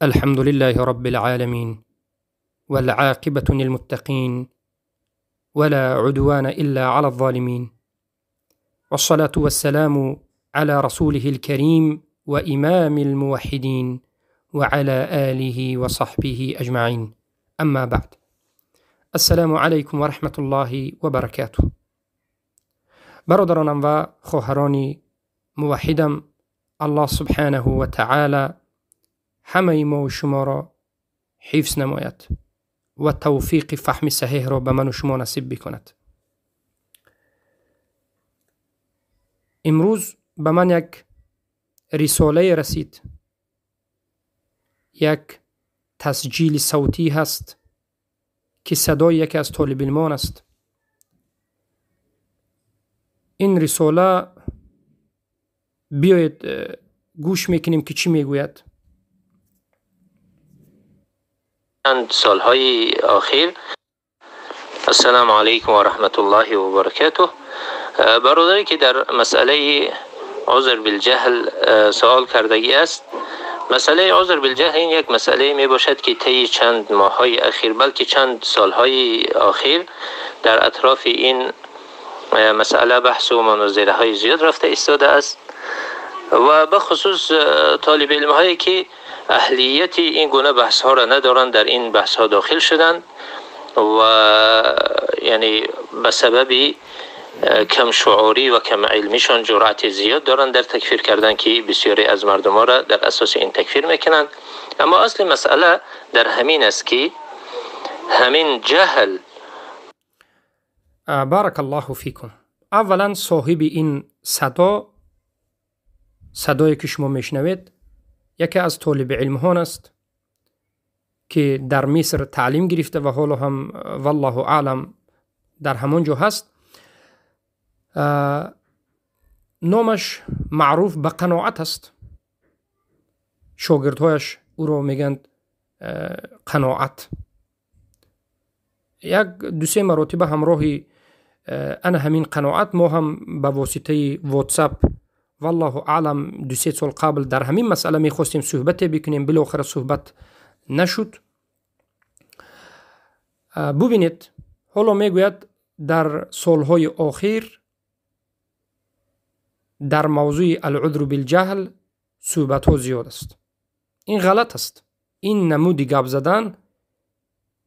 الحمد لله رب العالمين، والعاقبة للمتقين، ولا عدوان إلا على الظالمين، والصلاة والسلام على رسوله الكريم وإمام الموحدين وعلى آله وصحبه أجمعين. أما بعد، السلام علیکم و رحمة الله و برکاته. برادرانم و خواهرانی موحدم، الله سبحانه و تعالی همه ما و شما را حفظ نماید و توفیق فهم صحیح را به من و شما نصیب بکند. امروز به من یک رساله رسید، یک تسجیل صوتی هست که صدای یکی از طالب علمان است. این رساله بیاید گوش میکنیم که چی میگوید. سالهای آخر. السلام علیکم و رحمت الله و برکاته. برادری که در مسئله عذر بالجهل سوال کردگی است، مسئله عذر بالجهل این یک مسئله می باشد که طی چند ماه‌های اخیر، بلکه چند سالهای اخیر، در اطراف این مسئله بحث و مناظره های زیاد رفته ایستاده است و به خصوص طالب علم هایی که اهلیت این گونه بحث ها را ندارند در این بحث ها داخل شدند و یعنی به سبب کم شعوری و کم علمیشان جرأت زیاد دارند در تکفیر کردن که بسیاری از مردم ها را در اساس این تکفیر میکنند. اما اصل مسئله در همین است که همین جهل. بارک الله فیکم. اولا صاحب این صدا، صدایی که شما میشنوید، یکی از طالب علم ها است که در مصر تعلیم گرفته و حالا هم والله اعلم در همانجا هست. نامش معروف به قناعت است، شاگردهایش او را میگند قناعت. یک دو سه مراتب همراه انا همین قناعت ما هم به واسطه واتساپ والله اعلم 2-3 سال قبل در همین مسئله میخواستیم صحبت بکنیم، بالاخره صحبت نشد. ببینید حالا میگوید در سالهای آخر در موضوع العذر بالجهل صحبت ها زیاد است. این غلط است. این نمود گپ زدن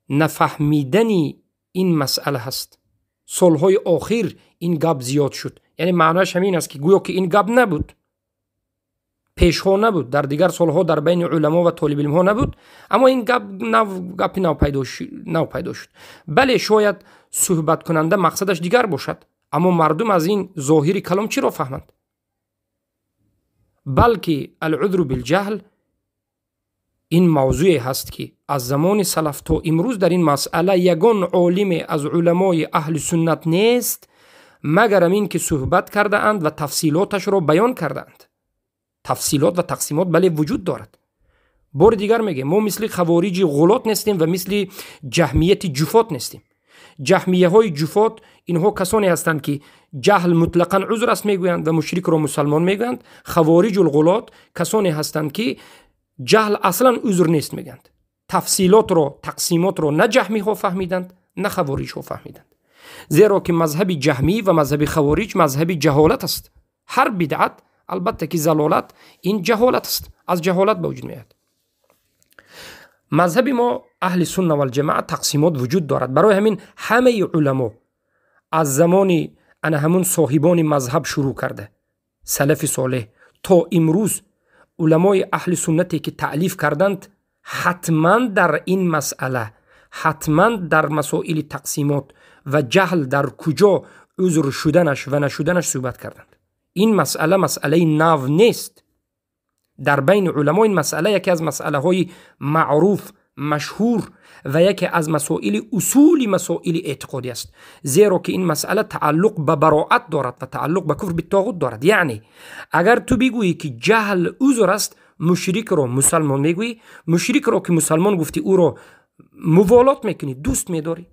نفهمیدنی این مسئله هست. سالهای آخر این گپ زیاد شد، یعنی معناش همین است که گویا که این گپ نبود، پیشها نبود، در دیگر سالها در بین علما و طالب علم ها نبود، اما این گپ نو پیدا شد. بله شاید صحبت کننده مقصدش دیگر باشد، اما مردم از این ظاهر کلام چی را فهمند؟ بلکه العذر بالجهل این موضوع هست که از زمان سلف تا امروز در این مسئله یگان عالم از علمای اهل سنت نیست مگر این که صحبت کرده اند و تفصیلاتش را بیان کرده اند. تفصیلات و تقسیمات بله وجود دارد. بار دیگر میگه ما مثل خوارج غلات نیستیم و مثل جهمیت جفات نیستیم. جهمیه های جفات اینها کسانی هستند که جهل مطلقا عذر است میگویند و مشرک را مسلمان میگویند. خوارج الغلات کسانی هستند که جهل اصلا عذر نیست میگند. تفصیلات را، تقسیمات را نه جهمی ها فهمیدند نه خوارج ها فهمیدند، زیرا که مذهب جهمی و مذهب خوارج مذهب جهالت است. هر بدعت البته که زلالت این جهالت است، از جهالت به وجود میاد. مذهب ما اهل سنت و الجماعه تقسیمات وجود دارد. برای همین همه علما از زمان انا همون صاحبان مذهب شروع کرده، سلف صالح، تا امروز علمای اهل سنتی که تألیف کردند حتما در این مسئله، حتما در مسائل تقسیمات و جهل در کجا عذر شدنش و نشدنش صحبت کردند. این مسئله مسئله نو نیست. در بین علما این مسئله یکی از مسئله های معروف، مشهور و یکی از مسائل اصول مسائل اعتقادی است، زیرا که این مسئله تعلق به براعت دارد و تعلق به کفر بالطاغوت دارد. یعنی اگر تو بگویی که جهل عذر است، مشرک را مسلمان میگویی، مشرک را که مسلمان گفتی او را موالات میکنی، دوست میداری،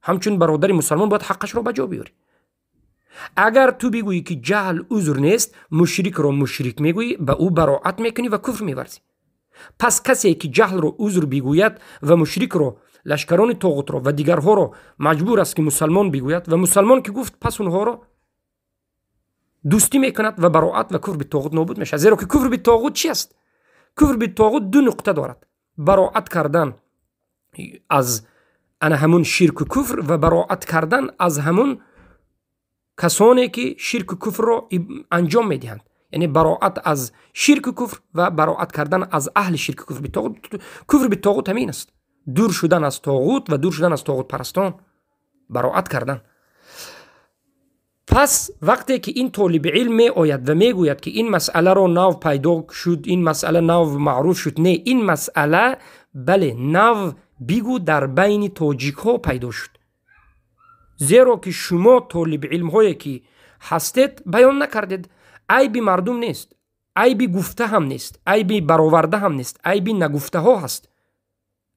همچون برادر مسلمان باید حقش را به جا بیاری. اگر تو بگویی که جهل عذر نیست، مشرک را مشرک میگویی، به او براعت میکنی و کفر میورزی. Пас касе ки ҷаҳлро узр бигӯяд ва мушрикро, лашкарони тоғутро ва дигарҳоро маҷбур аст, ки мусалмон бигӯяд, ва мусалмон ки гуфт, пас онҳоро дӯстӣ мекунад ва бароат ва куфр битоғут нобуд мешавад. Зеро ки куфр битоғут чи аст? Куфр битоғут ду нуқта дорад: бароат кардан аз ана ҳамун ширку куфр ва бароат кардан аз ҳамун касоне ки ширку куфрро анҷом медиҳанд. Яъне бароат аз ширку куфр ва бароат кардан аз аҳли ширку куфр битоғут. Куфр битоғут ҳамин аст: дур шудан аз тоғут ва дур шудан аз тоғутпарастон, бароат кардан. Пас вақте ки ин толиби илм меояд ва мегӯяд, ки ин масъаларо нав пайдо шуд, ин масъала нав маъруф шуд, не, ин масъала, бале, нав бигӯ, дар байни тоҷикҳо пайдо шуд, зеро ки шумо толиби илмҳое ки ҳастед, баён накардед. Айби мардум нест, айби гуфта ҳам нест, айби бароварда ҳам нест, айби нагуфтаҳо ҳаст.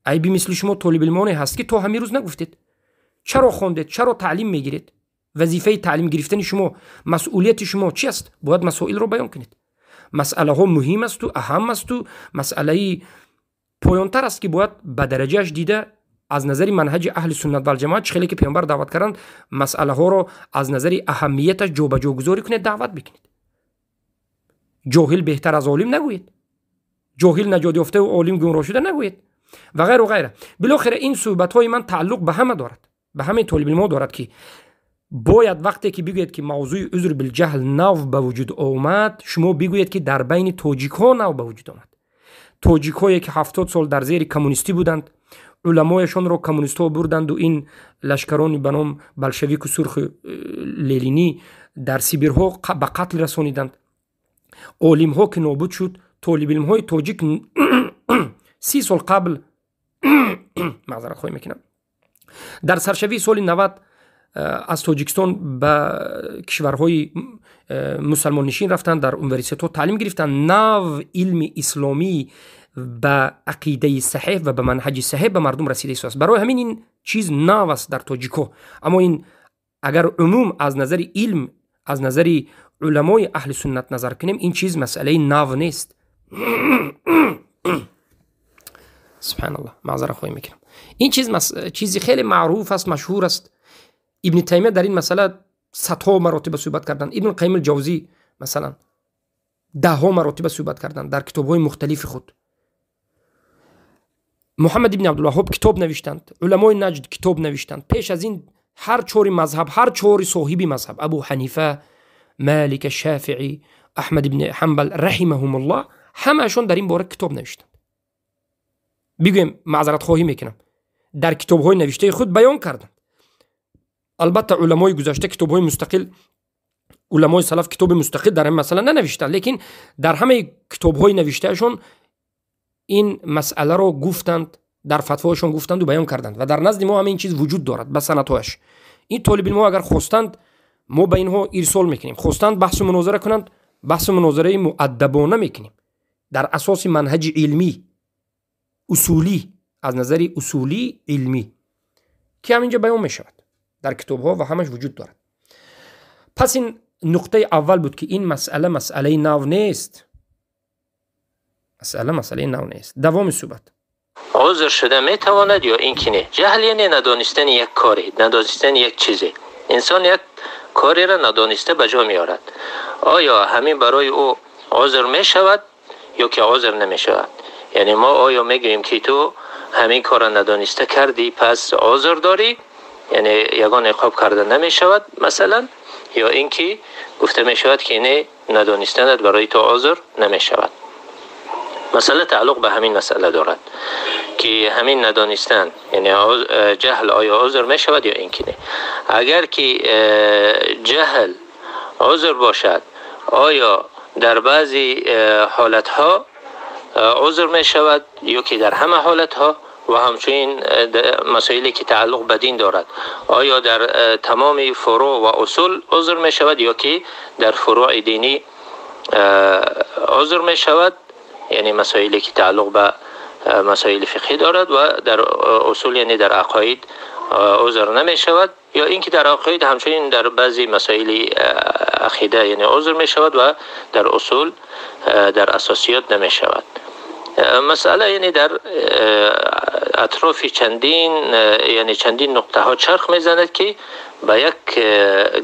Айби мисли шумо толибилмоне ҳаст, ки то ҳамин рӯз нагуфтед. Чаро хондед? Чаро таълим мегиред? Вазифаи таълим гирифтани шумо, масъулияти шумо чи аст? Бояд масоилро баён кунед. Масъалаҳо муҳим асту аҳам асту масъалаи поёнтар аст, ки бояд ба дараҷааш дида, аз назари манҳаҷи аҳли суннат валҷамоат, чӣ хеле ки паёмбар даъват карданд, масъалаҳоро аз назари аҳамияташ ҷобаҷогузорӣ кунед, даъват бикунед. Ҷоҳил беҳтар аз олим нагӯед, ҷоҳил наҷот ёфтаву олим гумроҳ шуда нагӯед ва ғайру ғайра. Билохира, ин суҳбатҳои ман тааллуқ ба ҳама дорад, ба ҳамаи толибилмҳо дорад, ки бояд вақте ки бигӯед, ки мавзӯи узр билҷаҳл нав ба вуҷуд омад, шумо бигӯед, ки дар байни тоҷикҳо нав ба вуҷуд омад. Тоҷикҳое ки 70 сол дар зери коммунистӣ буданд, уламояшонро коммунистҳо бурданду ин лашкарони ба ном болшевику сурху ленинӣ дар Сибирҳо ба қатл расониданд. Олимҳо ки нобуд шуд, толибилмҳои тоҷик 30 сол қабл, маъзаратхоҳӣ мекунам, дар саршавии соли 90 аз Тоҷикистон ба кишварҳои мусалмоннишин рафтанд, дар университетҳо таълим гирифтанд. Нав илми исломӣ ба ақидаи саҳеҳ ва ба манҳаҷи саҳеҳ ба мардум расида истодааст. Барои ҳамин ин чиз нав аст дар тоҷикҳо. Аммо ин агар умум аз назари илм, аз назари уламои аҳли суннат назар кунем, ин чиз масъалаи нав нест. Субҳаналлоҳ, маъзаратхоҳӣ мекунам. Ин чиз чизи хеле маъруф аст, машҳур аст. Ибни Таймия дар ин масъала садҳо маротиба суҳбат карданд. Ибн Қайим Ҷавзӣ, масалан, даҳҳо маротиба суҳбат карданд дар китобҳои мухталифи худ. Муҳаммад ибни Абдулваҳҳоб китоб навиштанд, уламои Наҷд китоб навиштанд. Пеш аз ин ҳар чори мазҳаб, ҳар чори соҳиби мазҳаб, Абу Ҳанифа, Малик, Шафиӣ, Аҳмад ибни Ҳамбал раҳимаҳумуллоҳ, ҳамаашон дар ин бора китоб навиштанд. Бигӯем, маъзаратхоҳӣ мекунам, дар китобҳои навиштаи худ баён карданд. Албатта, уламои гузашта китобҳои мустақил, уламои салаф китоби мустақил дар ин масъала нанавиштанд, лекин дар ҳамаи китобҳои навиштаашон ин масъаларо гуфтанд, дар фатвоашон гуфтанду баён карданд. Ва дар назди мо ҳама ин чиз вуҷуд дорад ба санадҳояш. Ин толибилмҳо агар хостанд, мо ба инҳо ирсол мекунем, хостанд баҳсу мунозара кунанд, баҳсу мунозараи муаддабона мекунем дар асоси манҳаҷи илмӣ, усулӣ, аз назари усулӣ илмӣ, ки ҳаминҷа баён мешавад дар китобҳо ва ҳамаш вуҷуд дорад. Пас ин нуқтаи аввал буд, ки ин масъала масъалаи нав нест, масъала масъалаи нав нест. Давоми суҳбат. Узр шуда метавонад ё ин ки не? Ҷаҳл яъне надонистани як коре, надонистани як чизе. Инсон як кореро надониста ба ҷо меорад. Оё ҳамин барои ӯ узр мешавад ё ки узр намешавад? Яъне мо оё мегӯем, ки ту ҳамин корро надониста кардӣ, пас узр дорӣ, яъне ягон иқоб карда намешавад, масалан, ё ин ки гуфта мешавад, ки не, надонистанат барои ту узр намешавад? Масъала тааллуқ ба ҳамин масъала дорад, ки ҳамин надонистан, яъне ҷаҳл, оё узр мешавад ё ин ки не? Агар ки ҷаҳл узр бошад, оё дар баъзе ҳолатҳо узр мешавад ё ки дар ҳама ҳолатҳо? Ва ҳамчунин масоиле ки тааллуқ ба дин дорад, оё дар тамоми фуруъ ва усул узр мешавад ё ки дар фуруъи динӣ узр мешавад, яъне масоиле ки тааллуқ ба масоили фиқҳӣ дорад, ва дар усул, яъне дар ақоид, узр намешавад, ё ин ки дар ақоид ҳамчунин дар баъзе масоили ақида, яъне, узр мешавад ва дар усул, дар асосиёт намешавад? مسئله یعنی در اطراف چندین یعنی چندین نقطه ها چرخ میزند که با یک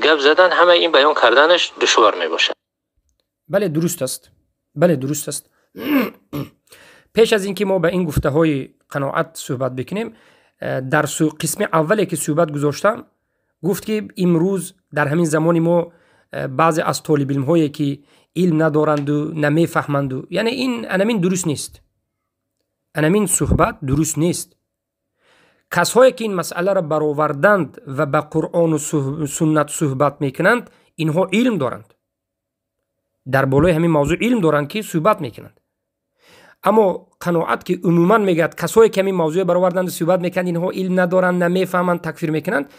گپ زدن همه این بیان کردنش دشوار میباشد. بله درست است، بله درست است. پیش از اینکه ما به این گفته های قناعت صحبت بکنیم، در قسم اولی که صحبت گذاشتم گفت که امروز در همین زمان ما بعضی از طالب علم هایی که علم ندارند و نمیفهمند و یعنی این انمین درست نیست، انمین صحبت درست نیست. کسایی که این مسئله را برآوردند و به قرآن و سنت صحبت میکنند، اینها علم دارند، در بالای همین موضوع علم دارند که صحبت میکنند. اما قناعت که عموما میگد کسایی که همین موضوع برآوردند و صحبت میکنند اینها علم ندارند، نمیفهمند، تکفیر میکنند،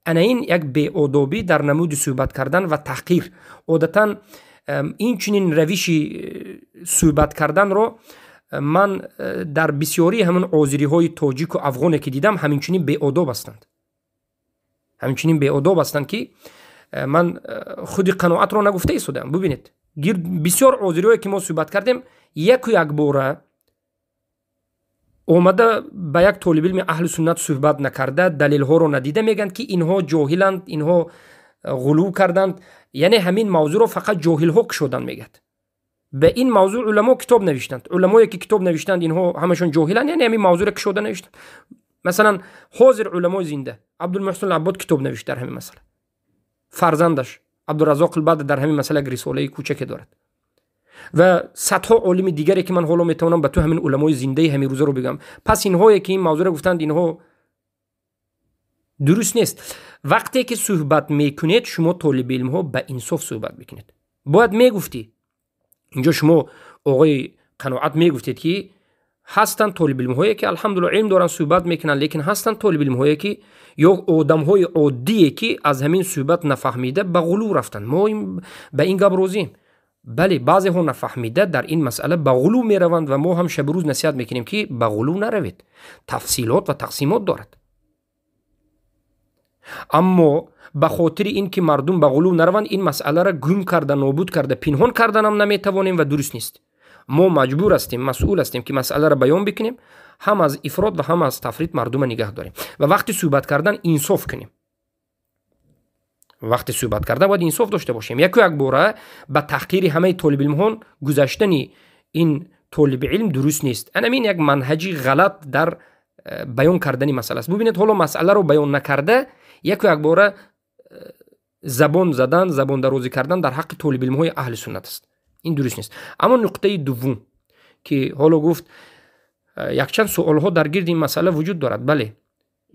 انا این یک بی‌ادبی در نمود صحبت کردن و تحقیر. عادتا این چنین روش صحبت کردن رو من در بسیاری همون آذری های تاجیک و افغان که دیدم همین چنین بی‌ادب هستند، همین چنین بی‌ادب هستند که من خود قناعت رو نگفته ایستادم. ببینید بسیار آذری که ما صحبت کردیم یک و یک باره اومده با یک طالب علم اهل سنت صحبت نکرده، دلیل ها رو ندیده، میگن که اینها جاهلند، اینها غلو کردند. یعنی همین موضوع رو فقط جاهل ها شدن میگد. به این موضوع علما کتاب نوشتند، علمایی که کتاب نوشتند اینها همشون جاهلند، یعنی همین موضوع رو کشوده نوشتند. مثلا حاضر علمای زنده عبدالمحسن العباد کتاب نوشت در همین مسئله، فرزندش عبدالرزاق البدر در همین مسئله رساله کوچک دارد و صدها عالم دیگری که من حالا میتونم به تو همین علمای زنده همین روزا رو بگم. پس اینهایی که این موضوع رو گفتند اینها درست نیست. وقتی که صحبت میکنید شما طالب علم ها به انصاف صحبت میکنید. باید میگفتی اینجا شما آقای قناعت میگفتید که هستن طالب علم هایی که الحمدلله علم دارن صحبت میکنن، لیکن هستن طالب علم هایی که یا آدم های عادی که از همین صحبت نفهمیده به غلو رفتن. ما به این گپ روزیم. بله بعضی ها نفهمیده در این مسئله به غلو میروند و ما هم شب روز نصیحت میکنیم که به غلو نروید، تفصیلات و تقسیمات دارد. اما به خاطر این که مردم به غلو نروند این مسئله را گم کرده، نابود کرده، پنهان کردن هم نمیتوانیم و درست نیست. ما مجبور هستیم، مسئول هستیم که مسئله را بیان بکنیم، هم از افراط و هم از تفریط مردم نگه داریم و وقتی صحبت کردن انصاف کنیم. وقتی صحبت کرده باید انصاف داشته باشیم. یک یک باره به تحقیر همه طالب علم ها گذشتن این طالب علم درست نیست. انا این یک منهجی غلط در بیان کردن مسئله است. ببینید حالا مسئله رو بیان نکرده یک یک باره زبان زدن، زبان درازی کردن در حق طالب علم های اهل سنت است. این درست نیست. اما نقطه دوم که حالا گفت یک چند سوال ها در گرد این مسئله وجود دارد. بله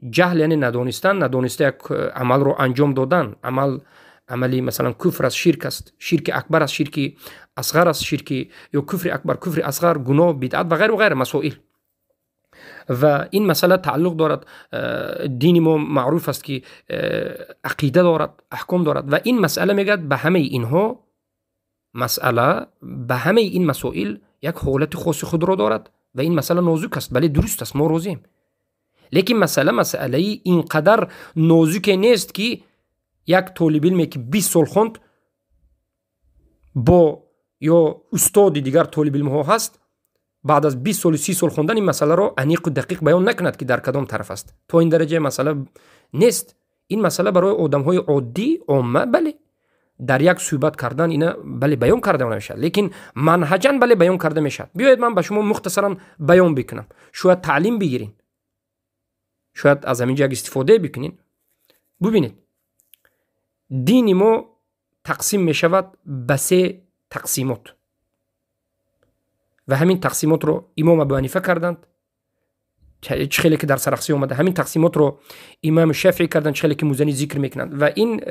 جهل یعنی ندانستن، ندانسته یک عمل رو انجام دادن، عمل عملی مثلا کفر است، شرک است، شرک اکبر است، شرک اصغر است، شرک یا کفر اکبر، کفر اصغر، گناه، بدعت و غیر و غیر مسائل. و این مسئله تعلق دارد، دین ما معروف است که عقیده دارد، احکام دارد و این مسئله میگد به همه اینها مسئله، به همه این مسائل یک حالت خاص خود را دارد و این مسئله نازک است. بله درست است، ما راضیم. لیکن مسئله اینقدر نازک نیست که یک طالب علمی که 20 سال خواند با یا استاد دیگر طالب علم ها هست، بعد از 20 سال 30 سال خواندن این مسئله را عمیق و دقیق بیان نکند که در کدام طرف است. تا این درجه مسئله نیست. این مسئله برای آدم های عادی عامه بله در یک صحبت کردن اینا بله بیان کرده نمیشد، لیکن منهجا بله بیان کرده میشد. بیاید من به شما مختصرا بیان بکنم، شاید تعلیم بگیرین، شاید از همینجا استفاده بکنین. ببینید دین ما تقسیم میشود به سه تقسیمات و همین تقسیمات رو امام ابو حنیفه کردند، چه خیلی که در سرخسی اومده، همین تقسیمات رو امام شافعی کردند، چه خیلی که موزنی ذکر میکنند و این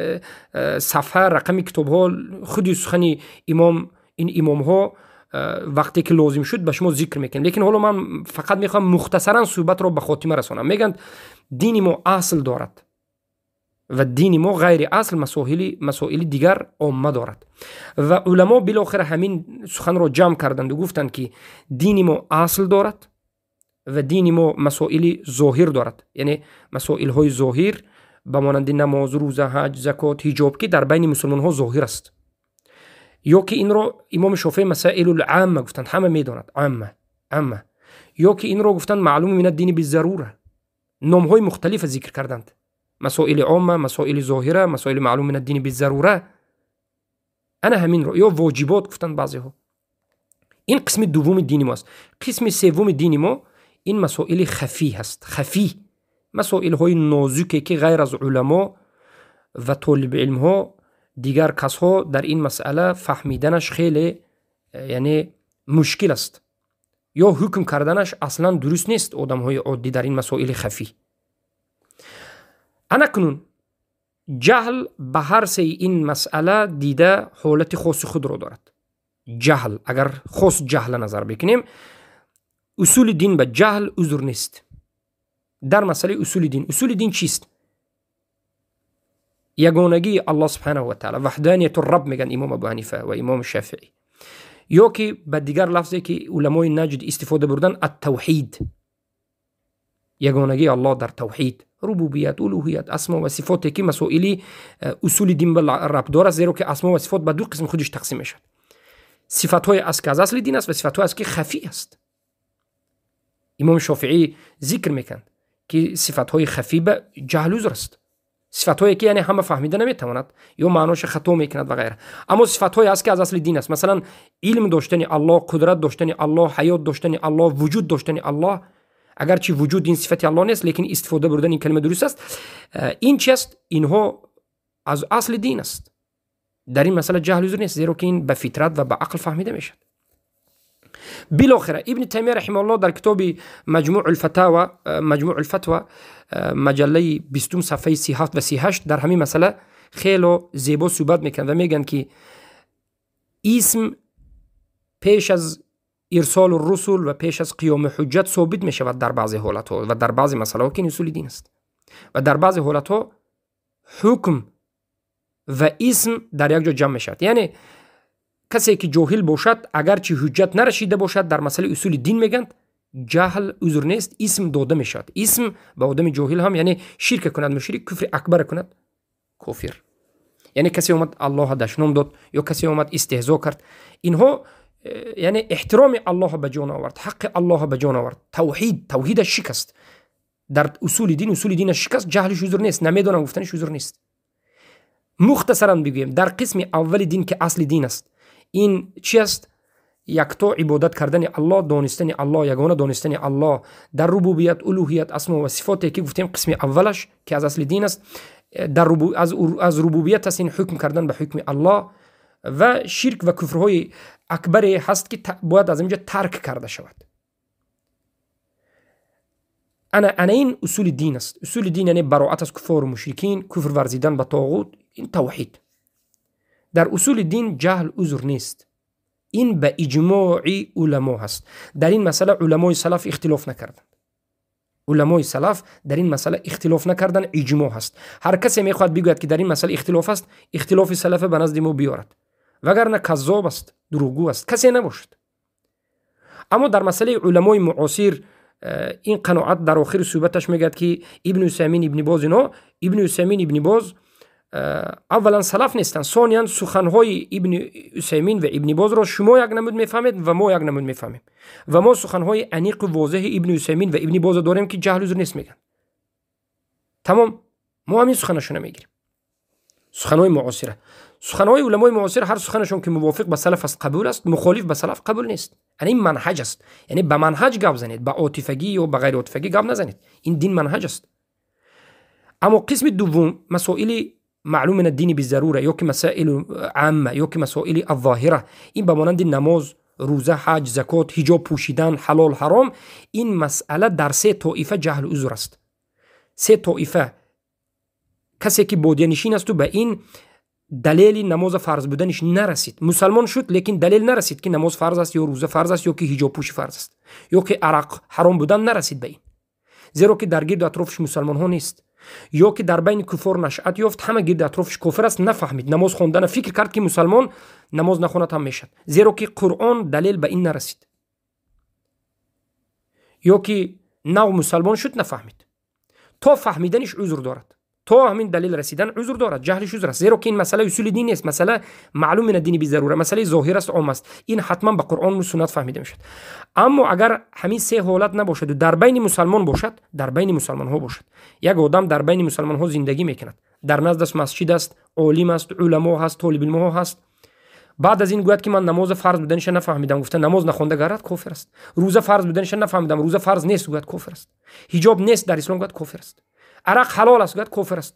صفحه رقم کتاب ها خودی سخنی امام، این امام ها وقتی که لازم شد به شما ذکر میکنم. لیکن حالا من فقط میخوام مختصرا صحبت رو به خاتمه رسانم. میگن دین ما اصل دارد و دین ما غیر اصل مسائل دیگر عامه دارد و علما بالاخره همین سخن رو جمع کردند و گفتند که دین ما اصل دارد و دین ما مسائل ظاهر دارد، یعنی مسائل های ظاهر به مانند نماز، روزه، حج، زکات، حجاب که در بین مسلمان ها ظاهر است، یا که این رو امام شافعی مسائل العامه گفتند، همه میداند عامه، амма, ё ки инро гуфтанд маълум мин ад-дини биззарура. Номҳои мухталифа зикр карданд: масоили омма, масоили зоҳира, масоили маълум мин ад-дини биззарура. Ана ҳаминро ё воҷибот гуфтанд баъзеҳо. Ин қисми дуввуми дини мо аст. Қисми севуми дини мо ин масоили хафӣ ҳаст. Хафӣ масоилҳои нозуке, ки ғайр аз уламо ва толибилмҳо дигар касҳо дар ин масъала фаҳмиданаш хеле, яъне, мушкил аст ё ҳукм карданаш аслан дуруст нест одамҳои оддӣ дар ин масоили хафӣ. Анакнун ҷаҳл ба ҳар сеи ин масъала дида ҳолати хоси худро дорад. Ҷаҳл, агар хос ҷаҳла назар бикунем, усули дин ба ҷаҳл узр нест. Дар масъалаи усули дин, усули дин чист? Ягонагии Аллоҳ субҳанаҳу ва таала, ваҳданияту рабб мегӯянд имом Абу Ҳанифа ва имом Шафиӣ, ё ки ба дигар лафзе, ки уламои наҷд истифода бурдан, аттавҳид, ягонагии Аллоҳ дар тавҳид, рубубият, улуҳият, асмо ва сифоте, ки масоили усули дин ба рабтдор аст, зеро ки асмо ва сифот ба ду қисм худиш тақсим мешавад: сифатҳое аст, ки аз асли дин аст, ва сифатҳое аст, ки хафӣ аст. Имом Шофиӣ зикр мекунад, ки сифатҳои хафӣ ба ҷаҳл узр аст, сифатҳое ки, яъне, ҳама фаҳмида наметавонад ё маъноша хато мекунад ва ғайра. Аммо сифатҳое аст, ки аз асли дин аст, масалан, илм доштани Аллоҳ, қудрат доштани Аллоҳ, ҳаёт доштани Аллоҳ, вуҷуд доштани Аллоҳ. Агарчи вуҷуд ин сифати Аллоҳ нест, лекин истифода бурдани ин калима дуруст аст. Ин чи аст? Инҳо аз асли дин аст. Дар ин масъала ҷаҳл узр нест, зеро ки ин ба фитрат ва ба ақл фаҳмида мешавад. Билохира, Ибни Таймия раҳимауллоҳ дар китоби Маҷмӯъ улфатва, маҷаллаи 20-ум, сафҳаи 37 ва 38, дар ҳамин масъала хело зебо суҳбат мекунад ва мегӯянд, ки исм пеш аз ирсолу русул ва пеш аз қиёми ҳуҷҷат собит мешавад дар баъзе ҳолатҳо ва дар баъзе масъалаҳо, ки ин усули дин аст, ва дар баъзе ҳолатҳо ҳукм ва исм дар як ҷо ҷамъ мешавад. Яъне касе ки ҷоҳил бошад, агарчи ҳуҷҷат нарасида бошад, дар масъалаи усули дин мегӯянд, ҷаҳл узр нест, исм дода мешавад. Исм ба одами ҷоҳил ҳам, яъне, ширка кунад мушрик, куфри акбара кунад кофир. Яъне касе омад, Аллоҳа дашном дод ё касе омад, истеҳзо кард, инҳо, яъне, эҳтироми Аллоҳа ба ҷон овард, ҳаққи Аллоҳа ба ҷон овард, тавҳидаш шикаст дар усули дин, усули динаш шикаст, ҷаҳлиш узр нест, намедонам гуфтаниш узр нест. Мухтасаран бигӯем, дар қисми аввали дин, ки асли дин аст, ин чи аст? Якто ибодат кардани Аллоҳ, донистани Аллоҳ, ягона донистани Аллоҳ дар рубубият, улуҳият, асмо ва сифоте, ки гуфтем, қисми аввалаш, ки аз асли дин аст, аз рубубият аст, ин ҳукм кардан ба ҳукми Аллоҳ ва ширк ва куфрҳои акбаре ҳаст, ки бояд аз инҷо тарк карда шавад. Ана ин усули дин аст. Усули дин, яъне бароат аз куфору мушрикин, куфр варзидан ба тоғут, ин тавҳид. Дар усули дин ҷаҳл узр нест. Ин ба иҷмои уламо ҳаст. Дар ин масъала уламои салаф ихтилоф накарданд. Уламои салаф дар ин масъала ихтилоф накарданд, иҷмоъ ҳаст. Ҳар касе мехоҳад бигӯяд, ки дар ин масъала ихтилоф аст, ихтилофи салафа ба назди мо биёрад, вагарна каззоб аст, дурӯғгӯ аст, касе набошад. Аммо дар масъалаи уламои муосир ин қаноат дар охири суҳбаташ мегӯяд, ки Ибни Усаймин, Ибни Боз, ино Ибни Усаймин, Ибни Боз аввалан салаф нестанд, сониян суханҳои Ибни Усаймин ва Ибни Бозро шумо як намуд мефаҳмед ва мо як намуд мефаҳмем, ва мо суханҳои аниқу возеҳи Ибни Усаймин ва Ибни Бозро дорем, ки ҷаҳл узр нест мегӯянд. Тамом, мо ҳамин суханашона мегирем, суханҳои муосира. Суханҳои уламои муосир, ҳар суханашон ки мувофиқ ба салаф аст, қабул аст, мухолиф ба салаф қабул нест. Ана ин манҳаҷ аст. Яъне ба манҳаҷ гап занед, ба отифагӣ ё ба ғайриотифагӣ гап назанед. Ин дин манҳаҷ аст. Аммо қисми дуввум, масоили маълум мин аддини бизарура, ё ки масаилу амма, ё ки масоили аззоҳира, ин ба монанди намоз, рӯза, ҳаҷ, закот, ҳиҷоб пӯшидан, ҳалол, ҳаром, ин масъала дар се тоифа ҷаҳл узр аст. Се тоифа: касе ки бодиянишин асту ба ин далели намоза фарз буданиш нарасид, мусалмон шуд, лекин далел нарасид, ки намоз фарз аст ё рӯза фарз аст, ё ки ҳиҷобпӯшӣ фарз аст, ё ки арақ ҳаром будан нарасид ба ин, зеро ки дар гирду атрофиш мусалмонҳо нест, ё ки дар байни куффор нашъат ёфт, ҳама гирди атрофиш кофир аст, нафаҳмид, намоз хондана фикр кард, ки мусалмон намоз нахонад ҳам мешад, зеро ки Қуръон далел ба ин нарасид, ё ки нав мусалмон шуд, нафаҳмид, то фаҳмиданиш узр дорад. То ҳамин далил расидан узр дорад, ҷаҳлиш узр аст, зеро ки ин масъала усули дин нест, масъала маълум мин дини бизарура, масъалаи зоҳир аст, ом аст, ин ҳатман ба Қуръону суннат фаҳмида мешавад. Аммо агар ҳамин се ҳолат набошаду дар байни мусалмон бошад, дар байни мусалмонҳо бошад, як одам дар байни мусалмонҳо зиндагӣ мекунад, дар наздаш масҷид аст, олим аст, уламо ҳаст, толибилмҳо ҳаст, баъд аз ин гӯяд ки ман намоза фарз буданиша нафаҳмидам, гуфта намоз нахонда гарад, кофир аст. Рӯза фарз буданиша нафаҳмидам, рӯза фарз нест, гӯяд, кофир аст. Ҳиҷоб нест дар ислом, гӯяд, кофир аст. Арақ ҳалол аст, гӯяд, кофир аст.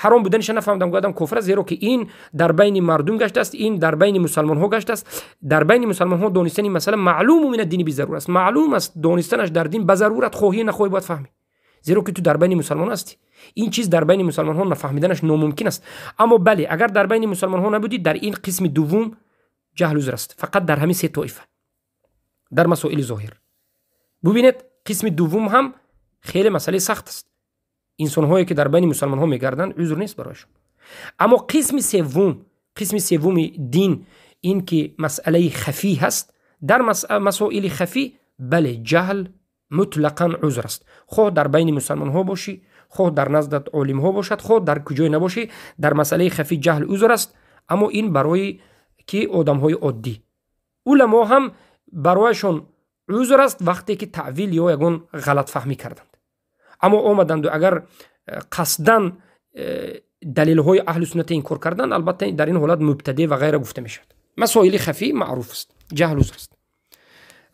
Ҳаром буданиша нафаҳмидам, гӯядам, кофир аст, зеро ки ин дар байни мардум гаштааст, ин дар байни мусалмонҳо гаштааст. Дар байни мусалмонҳо донистани масъала маълуму мин аддини бизарур аст, маълум аст донистанаш дар дин ба зарурат, хоҳӣ нахоҳӣ бояд фаҳмӣ, зеро ки ту дар байни мусалмон ҳастӣ. Ин чиз дар байни мусалмонҳо нафаҳмиданаш номумкин аст. Аммо бале, агар дар байни мусалмонҳо набудӣ, дар ин қисми дуввум ҷаҳл узр аст, фақат дар ҳамин се тоифа дар масоили зоҳир. Бубинед, қисми дуввум ҳам хеле масъалаи сахт аст. Инсонҳое ки дар байни мусалмонҳо мегарданд, узр нест барояшон. Аммо қисми севум, қисми севуми дин, ин ки масъалаи хафӣ ҳаст, дар масоили хафӣ бале, ҷаҳл мутлақан узр аст. Хоҳ дар байни мусалмонҳо бошӣ, хоҳ дар наздат олимҳо бошад, хоҳ дар куҷое набошӣ, дар масъалаи хафӣ ҷаҳл узр аст. Аммо ин барои ки одамҳои оддӣ, уламо ҳам барояшон узр аст вақте ки таъвил ё ягон ғалатфаҳмӣ карданд. Аммо омаданду агар қасдан далелҳои аҳли сунната инкор карданд, албатта дар ин ҳолат мубтаде ва ғайра гуфта мешавад. Масоили хафӣ маъруф аст, ҷаҳл узр аст.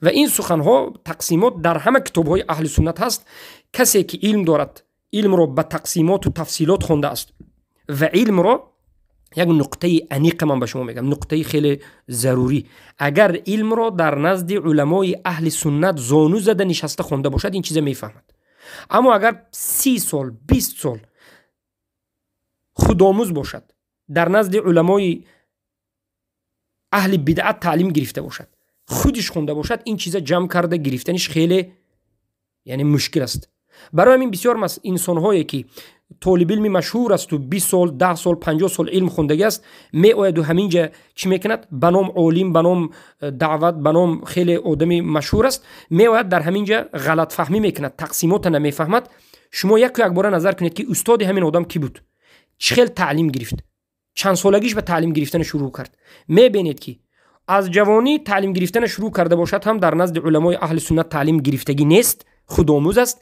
Ва ин суханҳо, тақсимот дар ҳама китобҳои аҳли суннат ҳаст. Касе ки илм дорад, илмро ба тақсимоту тафсилот хондааст ва илмро, як нуқтаи аниқа ман ба шумо мегӯям, нуқтаи хеле зарурӣ, агар илмро дар назди уламои аҳли суннат зону зада нишаста хонда бошад, ин чиза мефаҳмад. Аммо агар 30 сол, 20 сол худомӯз бошад, дар назди уламои аҳли бидъат таълим гирифта бошад, худиш хонда бошад, ин чиза ҷамъ карда гирифтаниш хеле, яъне, мушкил аст. Барои ҳамин бисёр инсонҳое ки толибилми машҳур асту 20 сол, 10 сол, 50 сол илм хондагӣ аст, меояду ҳаминҷа чӣ мекунад? Ба ном олим, ба ном даъват, ба ном хеле одами машҳур аст, меояд дар ҳаминҷа ғалатфаҳмӣ мекунад, тақсимота намефаҳмад. Шумо яку якбора назар кунед, ки устоди ҳамин одам кӣ буд, чӣ хел таълим гирифт, чанд солагиш ба таълим гирифтана шурӯъ кард. Мебинед, ки аз ҷавонӣ таълим гирифтана шурӯъ карда бошад ҳам, дар назди уламои аҳли суннат таълим гирифтагӣ нест, худомӯз аст,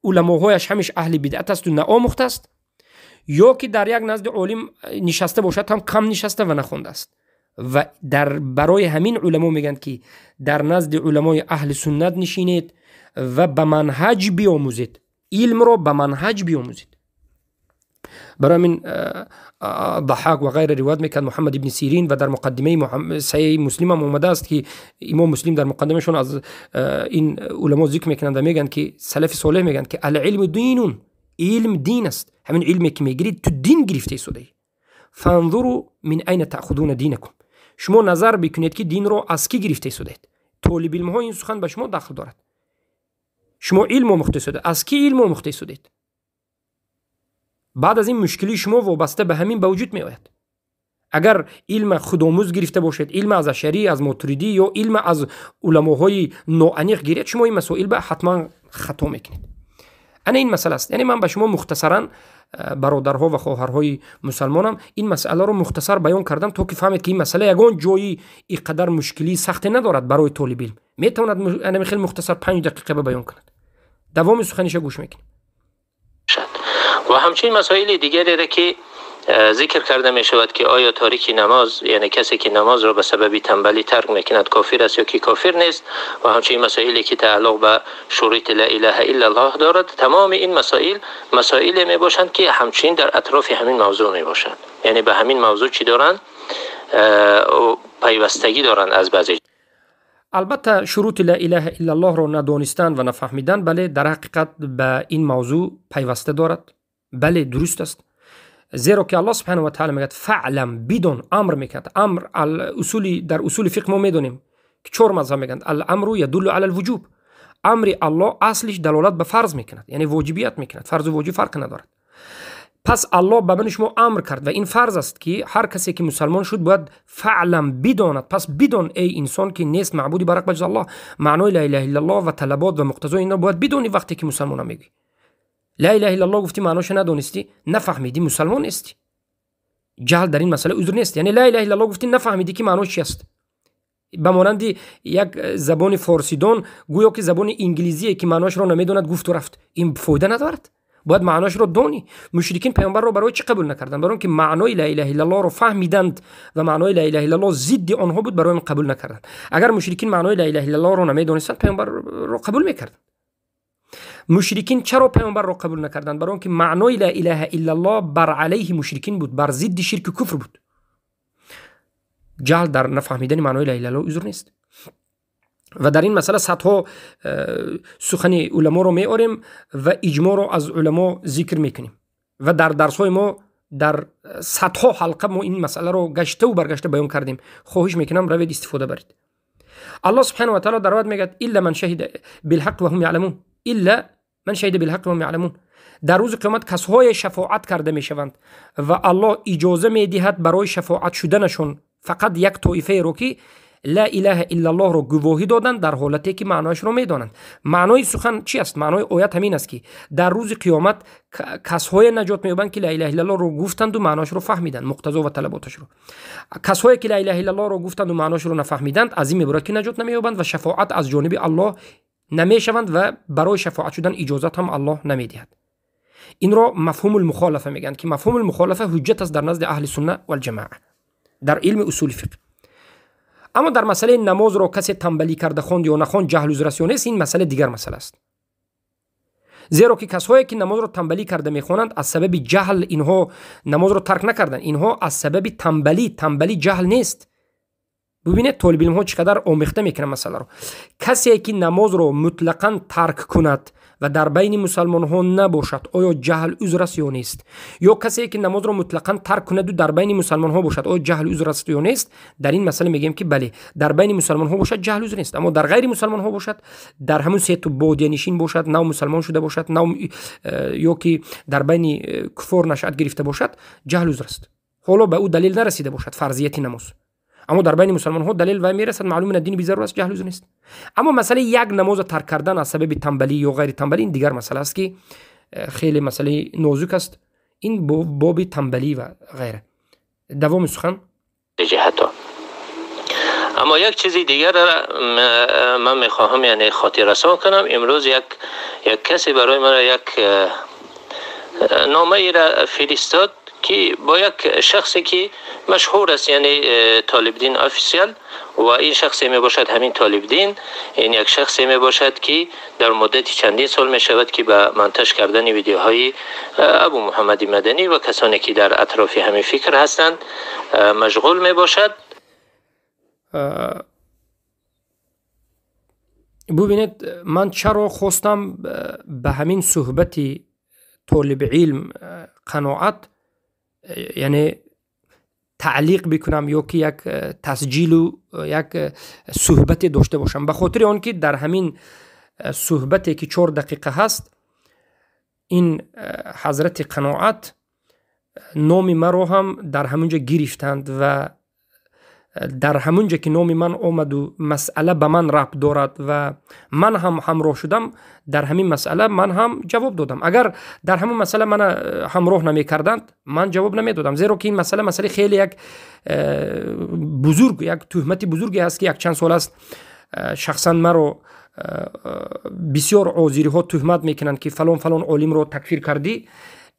уламоҳояш ҳамеш аҳли бидъат асту наомӯхтааст, ё ки дар як назди олим нишаста бошад ҳам, кам нишаста ва нахондааст. Ва дар барои ҳамин уламо мегӯянд, ки дар назди уламои аҳли суннат нишинед ва ба манҳаҷ биомӯзед, илмро ба манҳаҷ биомӯзед. Барои ҳамин Даҳак ва ғайра ривоят мекард, Муҳаммад ибни Сирин, ва дар муқаддимаи Саҳиҳи Муслим ҳам омадааст, ки имом Муслим дар муқаддимашон аз ин уламо зикр мекунанд ва мегӯянд, ки салафи солеҳ мегӯянд, ки العلم دين, илм дин аст. Ҳамин илме ки мегирӣ, ту дин гирифта истодаӣ. فانظروا من أين تأخذون دينكم, шумо назар бикунед, ки динро аз кӣ гирифта истодаед. Толибилмҳо, ин сухан ба шумо дахл дорад. Шумо илм омӯхта истодаед, аз кӣ илм омӯхта истодаед? Баъд аз ин мушкилии шумо вобаста ба ҳамин ба вуҷуд меояд. Агар илма худомӯз гирифта бошед, илма аз Ашарӣ, аз Мотуридӣ ё илма аз уламоҳои ноаниқ гиред, шумо ин масоил ба ҳатман хато мекунед. Ана ин масъала аст. Яъне ман ба шумо мухтасаран, бародарҳо ва хоҳарҳои мусалмонам, ин масъаларо мухтасар баён кардам, то ки фаҳмед, ки ин масъала ягон ҷои ин қадар мушкилии сахте надорад. Барои толибилм метавонад анами хеле мухтасар 5 дақиқа ба баён кунад. Давоми суханиша гӯш мекунем. و همچنین مسائل دیگری را که ذکر کرده می شود که آیا تارک نماز، یعنی کسی که نماز را به سبب تنبلی ترک میکند، کافر است یا که کافر نیست، و همچنین مسائلی که تعلق به شروط لا اله الا الله دارد، تمام این مسائل مسائل می باشند که همچنین در اطراف همین موضوع می باشند، یعنی به همین موضوع چی دارند؟ پیوستگی دارند از بعضی. Албатта, шурути ла илаҳа иллаллоҳро надонистан ва нафаҳмидан, бале, дар ҳақиқат ба ин мавзӯъ пайваста дорад. Бале, дуруст аст, зеро ки Аллоҳ субҳанаҳу ва таъала мегӯяд: فاعلم, бидон, амр мекунад. Амр усули, дар усули фиқҳ мо медонем, ки чор мазҳаб мегӯянд: الأمر يدل على الوجوب. Амри Аллоҳ аслиш далолат ба фарз мекунад, яъне воҷибият мекунад. Фарзу воҷиб фарқ надорад. Пас Аллоҳ ба мани шумо амр кард ва ин фарз аст, ки ҳар касе ки мусалмон шуд, бояд فاعلم, бидонад. Пас бидон, эй инсон, ки нест маъбуди барҳақ ба ҷуз Аллоҳ. Маънои ла илаҳа иллаллоҳ ва талабот ва муқтазои инро бояд бидонӣ, вақте ки мусалмона мегӯӣ. Ла илаҳа иллаллоҳ гуфтӣ, маъноша надонистӣ, нафаҳмидӣ, мусалмон нестӣ. Ҷаҳл дар ин масъала узр нест. Яъне ла илаҳа иллаллоҳ гуфтӣ, нафаҳмидӣ, ки маънош чи аст. Ба монанди як забони форсидон гӯё ки забони инглизие ки маъноашро намедонад, гуфту рафт, ин фоида надорад. Бояд маъноашро донӣ. Мушрикин паёмбарро барои чӣ қабул накарданд? Барои он ки маънои ла илаҳа иллаллоҳро фаҳмиданд ва маънои ла илаҳа иллаллоҳ зидди онҳо буд, барои он қабул накарданд. Агар мушрикин маънои ла илаҳа иллаллоҳро намедонистанд, паёмбарро қабул мекарданд. Мушрикин чаро паёмбарро қабул накарданд? Барои он ки маънои ла илаҳа иллаллоҳ бар алайҳи мушрикин буд, бар зидди ширку куфр буд. Ҷаҳл дар нафаҳмидани маънои ла илаҳа иллаллоҳ узр нест. Ва дар ин масъала садҳо сухани уламоро меорем ва иҷмоъро аз уламо зикр мекунем. Ва дар дарсҳои мо дар садҳо ҳалқа мо ин масъаларо гаштаву баргашта баён кардем. Хоҳиш мекунам, равед, истифода баред. Аллоҳ субҳанаҳу ва таъала дар оят мегӯяд: илла ман шаҳида билҳақ ва ҳум яъламун, илла ман шаҳида билҳақ ва ҳум яъламун. Дар рӯзи қиёмат касҳое шафоат карда мешаванд ва Аллоҳ иҷоза медиҳад барои шафоат шуданашон фақат як тоифаеро, ки ла илаҳа иллаллоҳро гувоҳӣ доданд дар ҳолате ки маънояшро медонанд. Маънои сухан чи аст? Маънои оят ҳамин аст, ки дар рӯзи қиёмат касҳое наҷот меёбанд, ки ла илаҳа иллаллоҳро гуфтанду маънояшро фаҳмиданд, муқтазо ва талаботашро. Касҳое ки ла илаҳа иллаллоҳро гуфтанду маънояшро нафаҳмиданд, аз ин мебурад, ки наҷот намеёбанд ва шафоат аз ҷониби Аллоҳ намешаванд ва барои шафоат шудан иҷозат ҳам Аллоҳ намедиҳад. Инро мафҳумул мухолафа мегӯянд, ки мафҳумул мухолафа ҳуҷҷат аст дар назди аҳли сунна валҷамоа дар илми усули фиқҳ. Аммо дар масъалаи намозро касе тамбалӣ карда хонд ё нахонд, ҷаҳл узр аст ё нест, ин масъала дигар масъала аст. Зеро ки касҳое ки намозро тамбалӣ карда мехонанд, аз сабаби ҷаҳл инҳо намозро тарк накарданд, инҳо аз сабаби тамбалӣ. Тамбалӣ ҷаҳл нест. Бубинед, толибилмҳо чӣ қадар омехта мекунанд масъаларо. Касе ки намозро мутлақан тарк кунад ва дар байни мусалмонҳо набошад, оё ҷаҳл узр аст ё нест? Ё касе ки намозро мутлақан тарк кунаду дар байни мусалмонҳо бошад, оё ҷаҳл узр аст ё нест? Дар ин масъала мегӯем, ки бале, дар байни мусалмонҳо бошад, ҷаҳл узр нест, аммо дар ғайри мусалмонҳо бошад, дар ҳамун сету бодиянишин бошад, нав мусалмон шуда бошад, нав ё ки дар байни куфор нашъат гирифта бошад, ҷаҳл узр аст. Ҳоло ба ӯ далел нарасида бошад фарзияти намоз, аммо дар байни мусалмонҳо далел вай мерасад, маълум мин аддини бизарур аст, ҷаҳл узр нест. Аммо масъалаи як намоза тарк кардан аз сабаби тамбалӣ ё ғайри тамбалӣ, ин дигар масъала аст, ки хеле масъалаи нозук аст. Ин боби тамбалӣ ва ғайра. Давоми сухан. Ҷиҳато. Аммо як чизи дигар ман мехоҳам, яъне хотиррасон кунам. Имрӯз як касе барои ман як номаеро фиристод, ки бо як шахсе ки машҳур аст, яъне Толибдин Офисиал. Ва ин шахсе мебошад, ҳамин Толибдин, ин як шахсе мебошад, ки дар муддати чандин сол мешавад, ки ба монтаж кардани видеоҳои Абу Муҳаммади Маданӣ ва касоне ки дар атрофи ҳамин фикр ҳастанд машғул мебошад. Бубинед, ман чаро хостам ба ҳамин суҳбати толиби илм Қаноат, яъне таълиқ бикунам ё ки як тасҷилу як суҳбате дошта бошам? Ба хотири он ки дар ҳамин суҳбате ки 4 дақиқа ҳаст, ин ҳазрати Қаноат номи маро ҳам дар ҳамун ҷо гирифтанд ва дар ҳамун ҷо ки номи ман омаду масъала ба ман рабт дорад ва ман ҳам ҳамроҳ шудам, дар ҳамин масъала ман ҳам ҷавоб додам. Агар дар ҳамун масъала мана ҳамроҳ намекарданд, ман ҷавоб намедодам, зеро ки ин масъала масъалаи хеле як бузург, як тӯҳмати бузурге аст, ки якчанд сол аст шахсан маро бисёр озириҳо тӯҳмат мекунанд, ки фалон фалон олимро такфир кардӣ.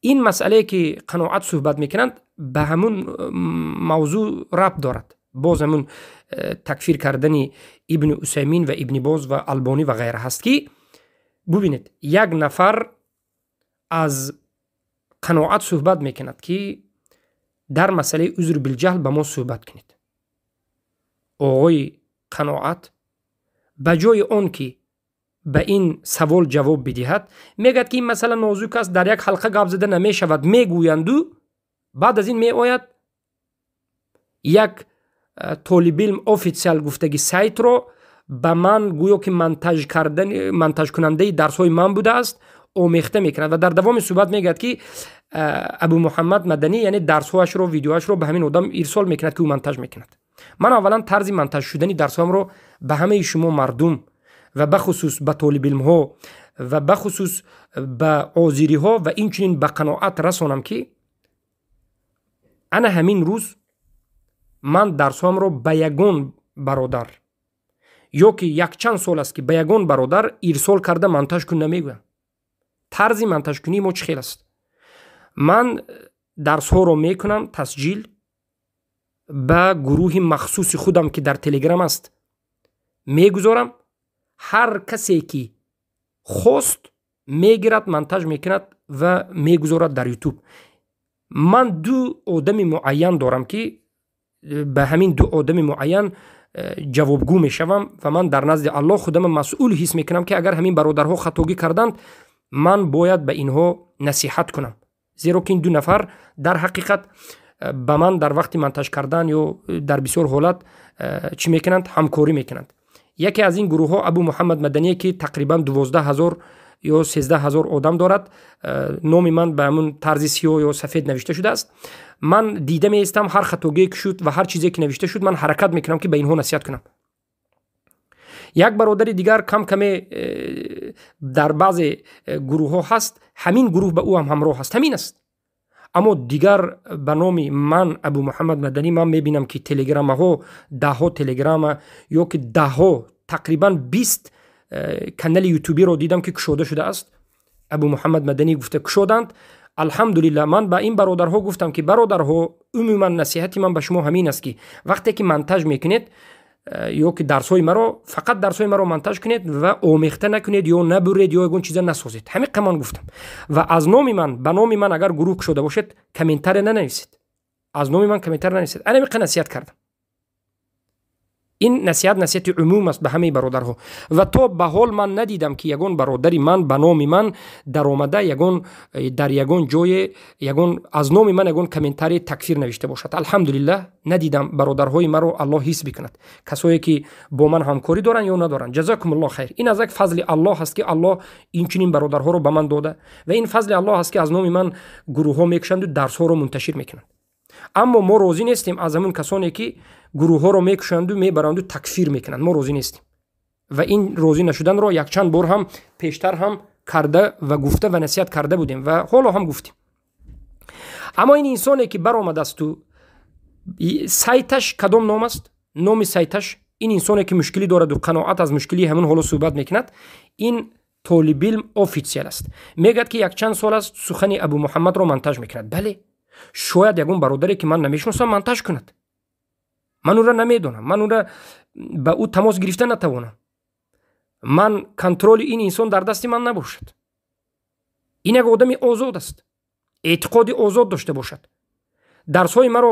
Ин масъалае ки Қаноат суҳбат мекунанд, ба ҳамун мавзӯъ рабт дорад. Боз ҳамун такфир кардани Ибни Усаймин ва Ибни Боз ва Албонӣ ва ғайра ҳаст, ки бубинед, як нафар аз Қаноат суҳбат мекунад, ки дар масъалаи узр билҷаҳл ба мо суҳбат кунед. Оғои Қаноат ба ҷои он ки ба ин савол ҷавоб бидиҳад, мегӯяд, ки ин масъала нозук аст, дар як ҳалқа гап зада намешавад, мегӯянду баъд аз ин меояд, як Толибилм Офитсиал гуфтаги сайтро ба ман гӯё ки монтажкунандаи дарсҳои ман будааст, омехта мекунад ва дар давоми суҳбат мегӯяд, ки Абу Муҳаммад Маданӣ, яъне дарсҳояшро, видеоашро ба ҳамин одам ирсол мекунад, ки ӯ монтаж мекунад. Ман аввалан тарзи монтаж шудани дарсҳоамро ба ҳамаи шумо мардум ва бахусус ба толибилмҳо ва бахусус ба озириҳо ва инчунин ба қаноат расонам, ки ана ҳамин рӯз ман дарсҳоамро ба ягон бародар ё ки якчанд сол аст, ки ба ягон бародар ирсол карда монтаж кун намегӯям. Тарзи монтажкунии мо чӣ хел аст? Ман дарсҳоро мекунам тасҷил, ба гурӯҳи махсуси худам, ки дар Телеграм аст, мегузорам. Ҳар касе ки хост, мегирад, монтаж мекунад ва мегузорад дар Ютуб. Ман ду одами муайян дорам, ки ба ҳамин ду одами муайян ҷавобгӯ мешавам ва ман дар назди Аллоҳ худама масъул ҳис мекунам, ки агар ҳамин бародарҳо хатогӣ карданд, ман бояд ба инҳо насиҳат кунам, зеро ки ин ду нафар дар ҳақиқат ба ман дар вақти монтаж кардан ё дар бисёр ҳолат чӣ мекунанд? Ҳамкорӣ мекунанд. Яке аз ин гурӯҳҳо Абу Муҳаммад Мадание, ки тақрибан 12 000 ё 13 000 одам дорад. Номи ман ба ҳамун тарзи сиёҳ ё сафед навишта шудааст. Ман дида меистам, ҳар хатогие ки шуд ва ҳар чизе ки навишта шуд, ман ҳаракат мекунам, ки ба инҳо насиҳат кунам. Як бародари дигар кам каме дар баъзе гурӯҳҳо ҳаст, ҳамин гурӯҳ ба ӯ ҳам ҳамроҳ ҳаст. Ҳамин аст. Аммо дигар ба номи ман Абу Муҳаммад Маданӣ ман мебинам, ки телеграмаҳо, даҳҳо телеграма ё ки даҳҳо, тақрибан 20 канали ютубиро дидам, ки кушода шудааст, Абу Муҳаммад Маданӣ гуфта кушоданд. Алҳамдулиллаҳ, ман ба ин бародарҳо гуфтам, ки бародарҳо, умуман насиҳати ман ба шумо ҳамин аст, ки вақте ки монтаж мекунед ё ки дарсҳои маро, фақат дарсҳои маро монтаж кунед ва омехта накунед ё набуред ё ягон чиза насозед. Ҳамин ман гуфтам. Ва аз номи ман, ба номи ман агар гурӯҳ кушода бошед, комментария нанависед, аз номи ман комментария нанависед. Анамиқа насиҳат кардам. Ин насиҳат насиҳати умум аст ба ҳамаи бародарҳо. Ва то ба ҳол ман надидам, ки ягон бародари ман ба номи ман даромада, ягон дар ягон ҷое ягон аз номи ман ягон комментарии такфир навишта бошад. Алҳамдулиллаҳ, надидам. Бародарҳои маро Аллоҳ ҳифз бикунад, касое ки бо ман ҳамкорӣ доранд ё надоранд. Ҷазакумуллоҳ хайр. Ин аз як фазли Аллоҳ аст, ки Аллоҳ инчунин бародарҳоро ба ман дода, ва ин фазли Аллоҳ аст, ки аз номи ман гурӯҳҳо мекушанду дарсҳоро мунташир мекунанд. Аммо мо розӣ нестем аз ҳамун касоне, ки гурӯҳҳоро мекушанду мебаранду такфир мекунанд. Мо розӣ нестем ва ин розӣ нашуданро якчанд бор ҳам пештар ҳам карда ва гуфта ва насиҳат карда будем ва ҳоло ҳам гуфтем. Аммо ин инсоне ки баромадасту сайташ кадом ном аст, номи сайташ, ин инсоне ки мушкилӣ дораду қаноат аз мушкилии ҳамун ҳоло суҳбат мекунад, ин Толибилм Офитсиал аст. Мегӯяд, ки якчанд сол аст сухани Абу Муҳаммадро монтаж мекунад. Бале, шояд ягон бародаре, ки ман намешиносам, монтаж кунад. Ман ӯра намедонам, ман ӯра ба ӯ тамос гирифта натавонам, ман контроли ин инсон дар дасти ман набошад. Ин як одами озод аст, эътиқоди озод дошта бошад, дарсҳои маро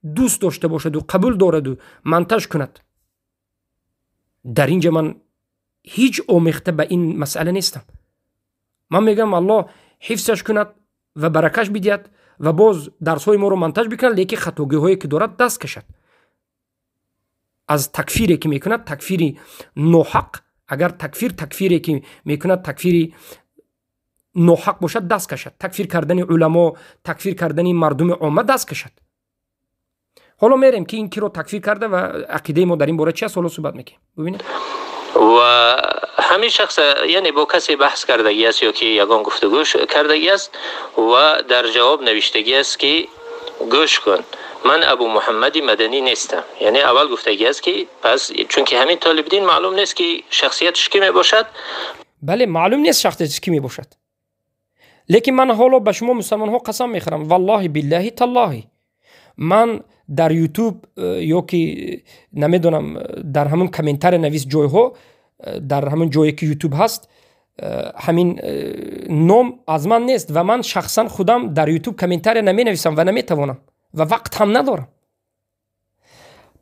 дӯст дошта бошаду қабул дораду монтаж кунад. Дар ин ҷа ман ҳеҷ омехта ба ин масъала нестам. Ман мегӯям, Аллоҳ ҳифзаш кунад ва баракаш бидиҳад ва боз дарсҳои моро монтаж бикунад, лекин хатогиҳое ки дорад, даст кашад аз такфире ки мекунад, такфири ноҳақ. Агар такфир, такфире ки мекунад, такфири ноҳақ бошад, даст кашад. Такфир кардани уламо, такфир кардани мардуми омма даст кашад. Ҳоло мерем, ки ин киро такфир карда ва ақидаи мо дар ин бора чи аст, ҳоло суҳбат мекунем. Бубинед. Ва ҳамин шахс, яъне бо касе баҳс кардагӣ аст ё ки ягон гуфтугӯ кардагӣ аст ва дар ҷавоб навиштагӣ аст, ки гӯш кун, ман Абу Муҳаммади Маданӣ нестам. Яъне аввал гуфтагӣ аст, ки пас чунки ҳамин Толибдин маълум нест, ки шахсияташ кӣ мебошад. Бале, маълум нест, шахсияташ кӣ мебошад. Лекин ман ҳоло ба шумо мусалмонҳо қасам мехӯрам, валлоҳи, биллаҳи, таллоҳи, ман дар Ютуб ё ки намедонам, дар ҳамун комментария навис ҷойҳо, дар ҳамун ҷое ки Ютуб ҳаст, ҳамин ном аз ман нест ва ман шахсан худам дар Ютуб комментария наменависам ва наметавонам ва вақт ҳам надорам.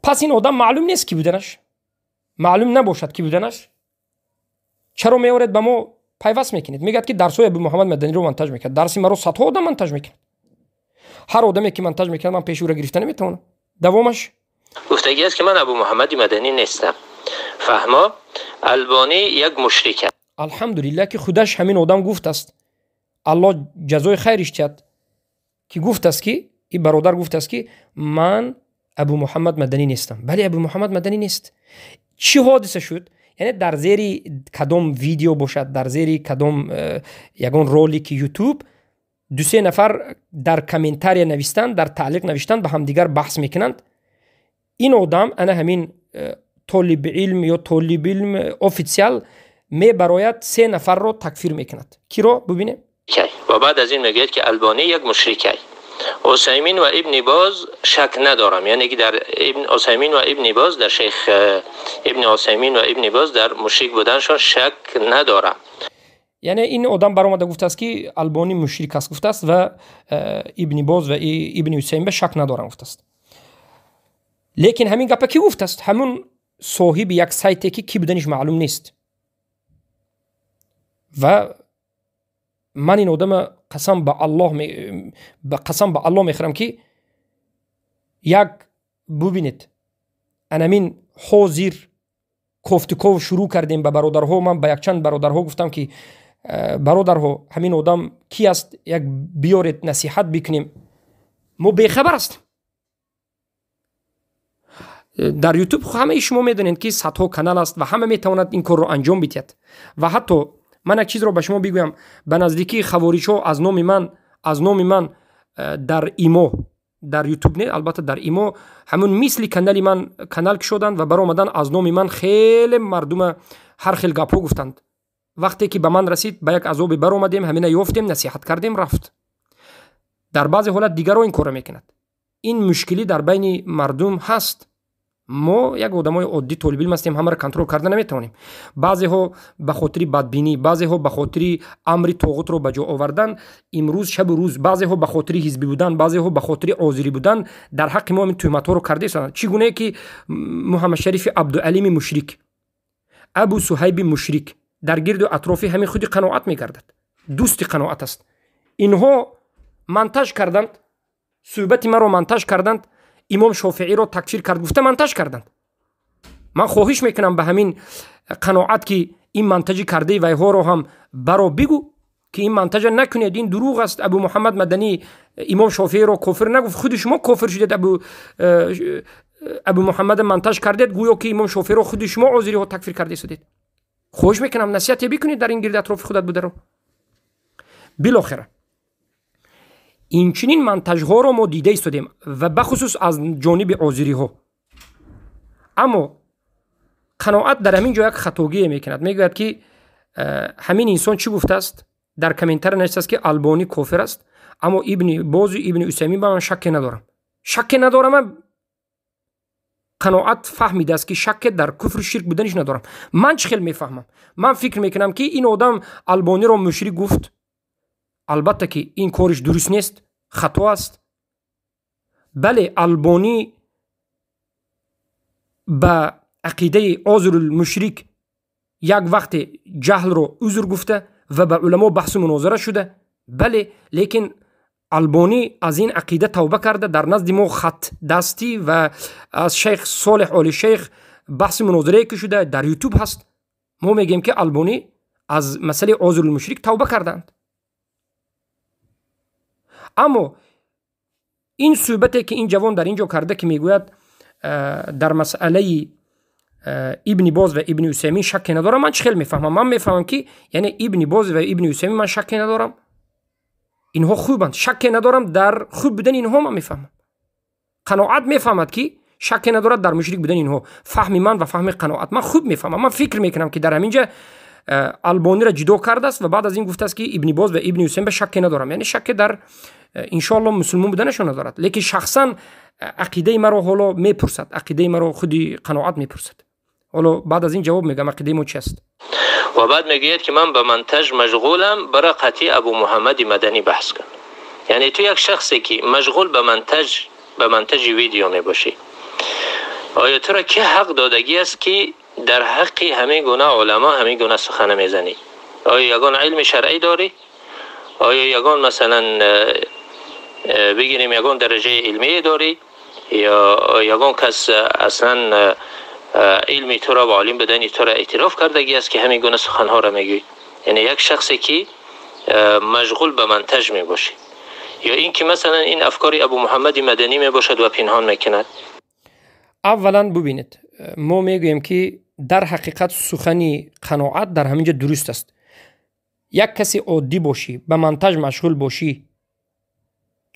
Пас ин одам маълум нест, ки буданаш маълум набошад, ки буданаш, чаро меоред, ба мо пайваст мекунед? Мегӯяд, ки дарсҳои Абу Муҳаммад Маданиро монтаж мекунад. Дарси маро садҳо одам монтаж мекунад. Ҳар одаме ки монтаж мекунад, ман пеши ӯра гирифта наметавонам. Давомаш. Гуфтагӣ аст, ки ман Абу Муҳаммади Маданӣ нестам. Фаҳмо, Албонӣ як мушрик аст. Алҳамдулиллаҳ, ки худаш ҳамин одам гуфтааст. Аллоҳ ҷазои хайриш диҳад, ки гуфтааст, ки ин бародар гуфтааст, ки ман Абу Муҳаммад Маданӣ нестам. Бале, Абу Муҳаммад Маданӣ нест. Чӣ ҳодиса шуд? Яъне дар зери кадом видео бошад, дар зери кадом ягон ролики Ютуб дусе нафар дар комментария навистанд, дар таълиқ навиштанд, ба ҳамдигар баҳс мекунанд. Ин одам, ана ҳамин толибилм ё толибилм офитсиал, мебарояд, се нафарро такфир мекунад. Киро бубинем? Ва баъд аз ин мегӯяд, ки Албонӣ як мушрикай, Усаймин ва Ибни Боз шак надорам, яъне ки дар Ибн Усаймин ва Ибни Боз, дар шейх Ибни Усаймин ва Ибни Боз дар мушрик буданшон шак надорам. Яъне ин одам баромада гуфтааст, ки Албонӣ мушрик аст гуфтааст ва Ибни Боз ва Ибни Усаймин ба шак надорам гуфтааст. Лекин ҳамин гапа кӣ гуфтааст? Ҳамун соҳиби як сайте, ки кӣ буданиш маълум нест. Ва ман ин одама қасам ба Аллоҳ мехӯрам, ки як бубинед, анамин ҳозир кофтуков шурӯъ кардем ба бародарҳо. Ман ба якчанд бародарҳо гуфтам, ки бародарҳо, ҳамин одам ки аст, як биёред, насиҳат бикунем, мо бехабар ҳастем. Дар Ютуб ҳамаи шумо медонед, ки садҳо канал аст ва ҳама метавонад ин корро анҷом бидиҳад. Ва ҳатто ман як чизро ба шумо бигӯям: ба наздикии хавориҷҳо аз номи ман дар Имо, дар Ютуб не, албатта, дар Имо ҳамун мисли канали ман канал кушоданд ва баромадан аз номи ман хеле мардума ҳар хел гапҳо гуфтанд. Вақте ки ба ман расид, ба як азобе баромадем, ҳамина ёфтем, насиҳат кардем, рафт. Дар баъзе ҳолат дигарро ин корро мекунад. Ин мушкилӣ дар байни мардум ҳаст. Мо як одамои оддӣ, толибилм ҳастем, ҳамаро контрол карда наметавонем. Баъзеҳо ба хотири бадбинӣ, баъзеҳо ба хотири амри тоғутро ба ҷо овардан, имрӯз шабу рӯз, баъзеҳо ба хотири ҳизбӣ будан, баъзеҳо ба хотири озирӣ будан дар ҳаққи мо ҳамин туҳматҳоро карда истоданд. Чӣ гунае ки Муҳаммадшарифи Абдуалими мушрик, Абу Суҳайби мушрик дар гирду атрофи ҳамин худи Қаноат мегардад, дӯсти Қаноат аст. Инҳо монтаж карданд, суҳбати маро монтаж карданд, имом Шофеиро такфир кард гуфта монтаж карданд. Ман хоҳиш мекунам ба ҳамин Қаноат, ки ин монтажи кардаи вайҳоро ҳам баро бигӯ, ки ин монтажа накунед, ин дурӯғ аст. Абу Муҳаммад Маданӣ имом Шофеиро кофир нагуфт, худи шумо кофир шудед. Абу Муҳаммада монтаж кардед, гӯё ки имом Шофеиро худи шумо озириҳо такфир карда истодед. Хоҳиш мекунам, насиҳате бикунед дар ин гирди атрофи худат бударо. Билохира инчунин монтажҳоро мо дида истодем ва бахусус аз ҷониби озириҳо. Аммо Қаноат дар ҳамин ҷо як хатогие мекунад. Мегӯяд, ки ҳамин инсон чӣ гуфтааст? Дар комментария навиштааст, ки Албонӣ кофир аст, аммо Ибни Бозу Ибни Усаймин ба ман шакке надорам. Шакке надорам, Қаноат фаҳмидааст, ки шакке дар куфру ширк буданиш надорам. Ман чӣ хел мефаҳмам? Ман фикр мекунам, ки ин одам Албониро мушрик гуфт. Албатта ки ин кориш дуруст нест, хато аст. Бале, Албонӣ ба ақидаи озурулмушрик як вақте ҷаҳлро узр гуфта ва ба уламо баҳсу мунозара шуда, бале, лекин Албонӣ аз ин ақида тавба карда, дар назди мо хат дастӣ ва аз шайх Солеҳ Оли Шейх баҳси мунозирае ки шуда, дар Ютуб ҳаст. Мо мегӯем, ки Албонӣ аз масъалаи озурулмушрик тавба карданд. Аммо ин суҳбате, ки ин ҷавон дар ин ҷо карда, ки мегӯяд, дар масъалаи Ибни Боз ва Ибни Усаймин шакке надорам, ман чӣ хел мефаҳмам? Ман мефаҳмам, ки яъне Ибни Боз ва Ибни Усаймин ман шакке надорам, инҳо хубанд, шакке надорам дар хуб будани инҳо. Ман мефаҳмам, Қаноат мефаҳмад, ки шакке надорад дар мушрик будани инҳо. Фаҳми ман ва фаҳми Қаноат, ман хуб мефаҳмам. Ман фикр мекунам, ки дар ҳамин ҷа Албониро ҷудо кардааст ва баъд аз ин гуфтааст, ки Ибни Боз ва Ибни Усаймин ба шакке надорам, яъне шакке дар иншоалло мусулмон буданашон надорад. Лекин шахсан ақидаи маро ҳоло мепурсад, ақидаи маро худи Қаноат мепурсад. Ҳоло баъд аз ин ҷавоб мегӯям, ақидаи мо чи аст. Ва баъд мегӯяд, ки ман ба монтаж машғулам, бара қатъи Абу Муҳаммади Маданӣ баҳс кун. Яъне ту як шахсе, ки машғул ба монтажи видео мебошӣ, оё туро ки ҳақ додагӣ аст, ки дар ҳаққи ҳамин гуна уламо ҳамин гуна сухана мезанӣ? Оё ягон илми шаръӣ дорӣ? Оё ягон, масалан, бигирем, ягон дараҷаи илмие дорӣ ё ягон кас аслан илми туро ва олим будани туро эътироф кардагӣ аст, ки ҳамин гуна суханҳоро мегӯӣ? Яъне як шахсе, ки машғул ба монтаж мебошӣ, ё ин ки масалан ин афкори Абу Муҳаммади Маданӣ мебошад ва пинҳон мекунад. Аввалан бубинед, мо мегӯем, ки Дар ҳақиқат сухани қаноат дар ҳамин ҷо дуруст аст. Як каси оддӣ бошӣ, ба монтаж машғул бошӣ,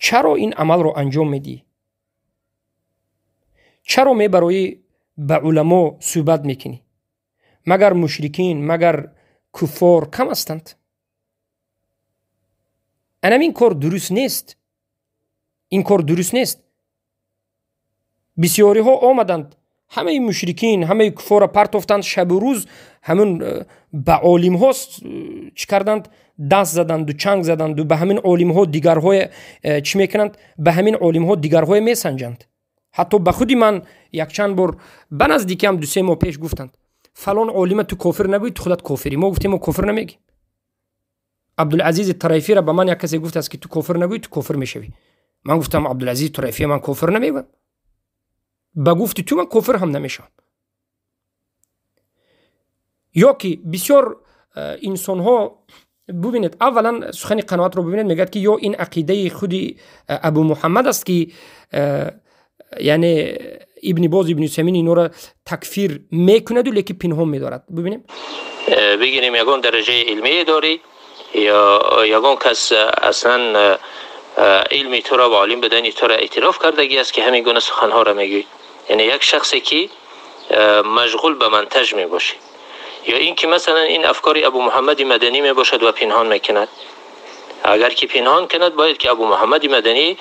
чаро ин амалро анҷом медиҳӣ? Чаро мебароӣ ба уламо суҳбат мекунӣ? Магар мушрикин, магар куффор кам ҳастанд? Анам ин кор дуруст нест, ин кор дуруст нест. Бисёриҳо омаданд, ҳамаи мушрикин, ҳамаи куффорро партофтанд, шабу рӯз ҳамун ба олимҳо чӣ карданд? Даст заданду, чанг заданду, ба ҳамин олимҳо дигарҳое чӣ мекунанд? Ба ҳамин олимҳо дигарҳое месанҷанд. Ҳатто ба худи ман якчанд бор ба наздикиам 2-3 моҳ пеш гуфтанд: фалон олима ту кофир нагӯй, ту худат кофирӣ. Мо гуфтем: мо кофир намегӯем. Абдулазизи Тарафиро ба ман як касе гуфтааст, ки ту кофир нагӯй, ту кофир мешавӣ. Ман гуфтам: Абдулазизи Тарафия ман кофир намегӯям, ба гуфти ту ман кофир ҳам намешавам. Ё ки бисёр инсонҳо, бубинед, аввалан сухани қаноатро бубинед, мегӯяд, ки ё ин ақидаи худи Абу Муҳаммад аст, ки яъне Ибни Боз, Ибни Усаймин инора такфир мекунаду, лекин пинҳон медорад. Бубинем. Бигирем, ягон дараҷаи илмие дорӣ ё ягон кас аслан илми туро ва олим будани туро эътироф кардагӣ аст, ки ҳамин гуна суханҳоро мегӯӣ? Яъне як шахсе ки машғул ба монтаж мебошад, ё ин ки масалан ин афкори Абу Муҳаммади Маданӣ мебошад ва пинҳон мекунад. Агар ки пинҳон кунад, бояд ки Абу Муҳаммади Маданӣ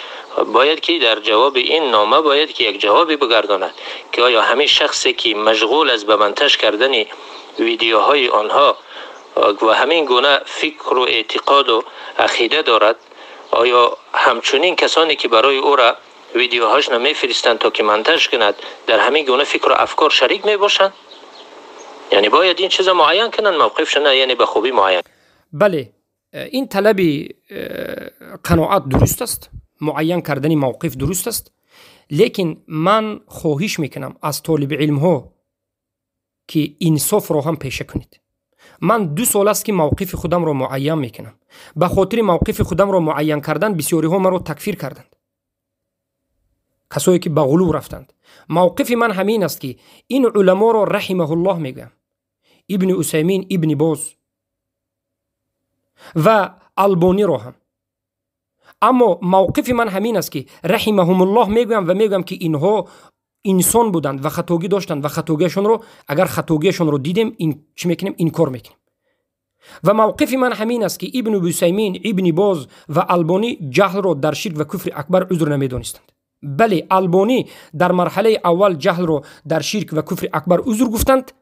бояд ки дар ҷавоби ин нома бояд ки як ҷавобе бигардонад, ки оё ҳамин шахсе ки машғул аст ба монтаж кардани видеоҳои онҳо ва ҳамин гуна фикру эътиқоду ақида дорад, оё ҳамчунин касоне ки барои ӯра видеоҳошро мефиристанд, то ки монтаж кунад, дар ҳамин гуна фикру афкор шарик мебошанд? Яъне бояд ин чиза муайян кунанд, мавқифшона яъне ба хубӣ муайян. Бале, ин талаби қаноат дуруст аст, муайян кардани мавқиф дуруст аст, лекин ман хоҳиш мекунам аз толиби илмҳо, ки инсофро ҳам пеша кунед. Ман 2 сол аст, ки мавқифи худамро муайян мекунам. Ба хотири мавқифи худамро муайян кардан бисёриҳо маро такфир карданд, касое ки ба ғулув рафтанд. Мавқифи ман ҳамин аст, ки ин уламоро раҳимаҳуллоҳ мегӯям: Ибни Усаймин, Ибни Боз ва Албониро ҳам. Аммо мавқифи ман ҳамин аст, ки раҳимаҳумуллоҳ мегӯям ва мегӯям, ки инҳо инсон буданд ва хатогӣ доштанд ва хатогиашонро, агар хатогиашонро дидем, чӣ мекунем? Инкор мекунем. Ва мавқифи ман ҳамин аст, ки Ибну Усаймин, Ибни Боз ва Албонӣ ҷаҳлро дар ширк ва куфри акбар узр намедонистанд. Бале, Албонӣ дар марҳалаи аввал ҷаҳлро дар ширк ва куфри акбар узр гуфтанд,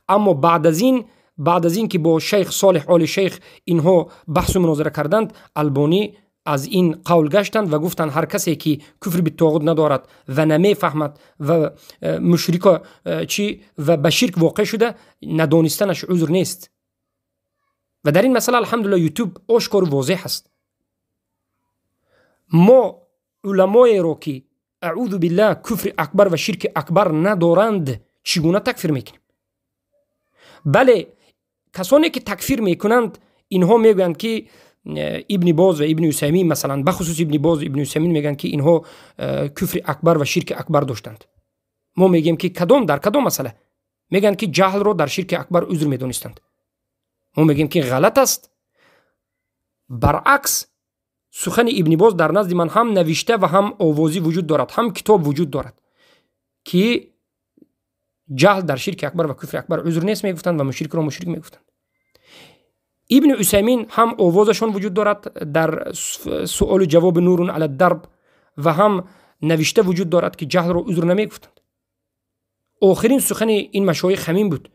аммо баъд аз ин ки бо шайх Солеҳ Оли Шейх инҳо баҳсу мунозира карданд, Албонӣ аз ин қавл гаштанд ва гуфтанд: ҳар касе ки куфри битоғут надорад ва намефаҳмад ва мушрика чӣ ва ба ширк воқеъ шуда, надонистанаш узр нест. Ва дар ин масъала, алҳамдулилла, Ютуб ошкору возеҳ аст. Мо уламоеро, ки аъузу биллаҳ, куфри акбар ва ширки акбар надоранд, чӣ гуна такфир мекунем? Бале, касоне ки такфир мекунанд, инҳо мегӯянд, ки Ибни Боз ва Ибни Усаймин, масалан, бахусус Ибни Боз, Ибни Усаймин, мегӯянд, ки инҳо куфри акбар ва ширки акбар доштанд. Мо мегӯем, ки кадом, дар кадом масъала? Мегӯянд, ки ҷаҳлро дар ширки акбар узр медонистанд. Мо мегӯем, ки ғалат аст. Баръакс, сухани Ибни Боз дар назди ман ҳам навишта ва ҳам овозӣ вуҷуд дорад, ҳам китоб вуҷуд дорад, ки ҷаҳл дар ширки акбар ва куфри акбар узр нест мегуфтанд ва мушрикро мушрик мегуфтанд. Ибни Усаймин ҳам овозашон вуҷуд дорад дар суолу ҷавоби Нурун ала дарб ва ҳам навишта вуҷуд дорад, ки ҷаҳлро узр намегуфтанд. Охирин сухани ин машоих ҳамин буд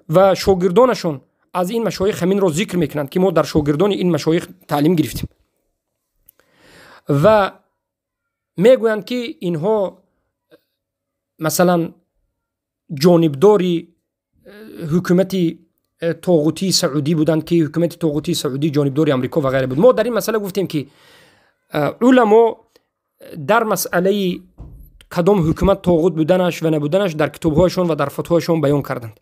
ва шогирдонашон аз ин машоих ҳаминро зикр мекунанд, ки мо дар шогирдони ин машоих таълим гирифтем, ва мегӯянд, ки инҳо масалан ҷонибдори ҳукумати тоғутии Саудӣ буданд, ки ҳукумати тоғутии Саудӣ ҷонибдори Амрико ва ғайра буд. Мо дар ин масъала гуфтем, ки уламо дар масъалаи кадом ҳукумат тоғут буданаш ва набуданаш дар китобҳояшон ва дар фатвоҳояшон баён карданд.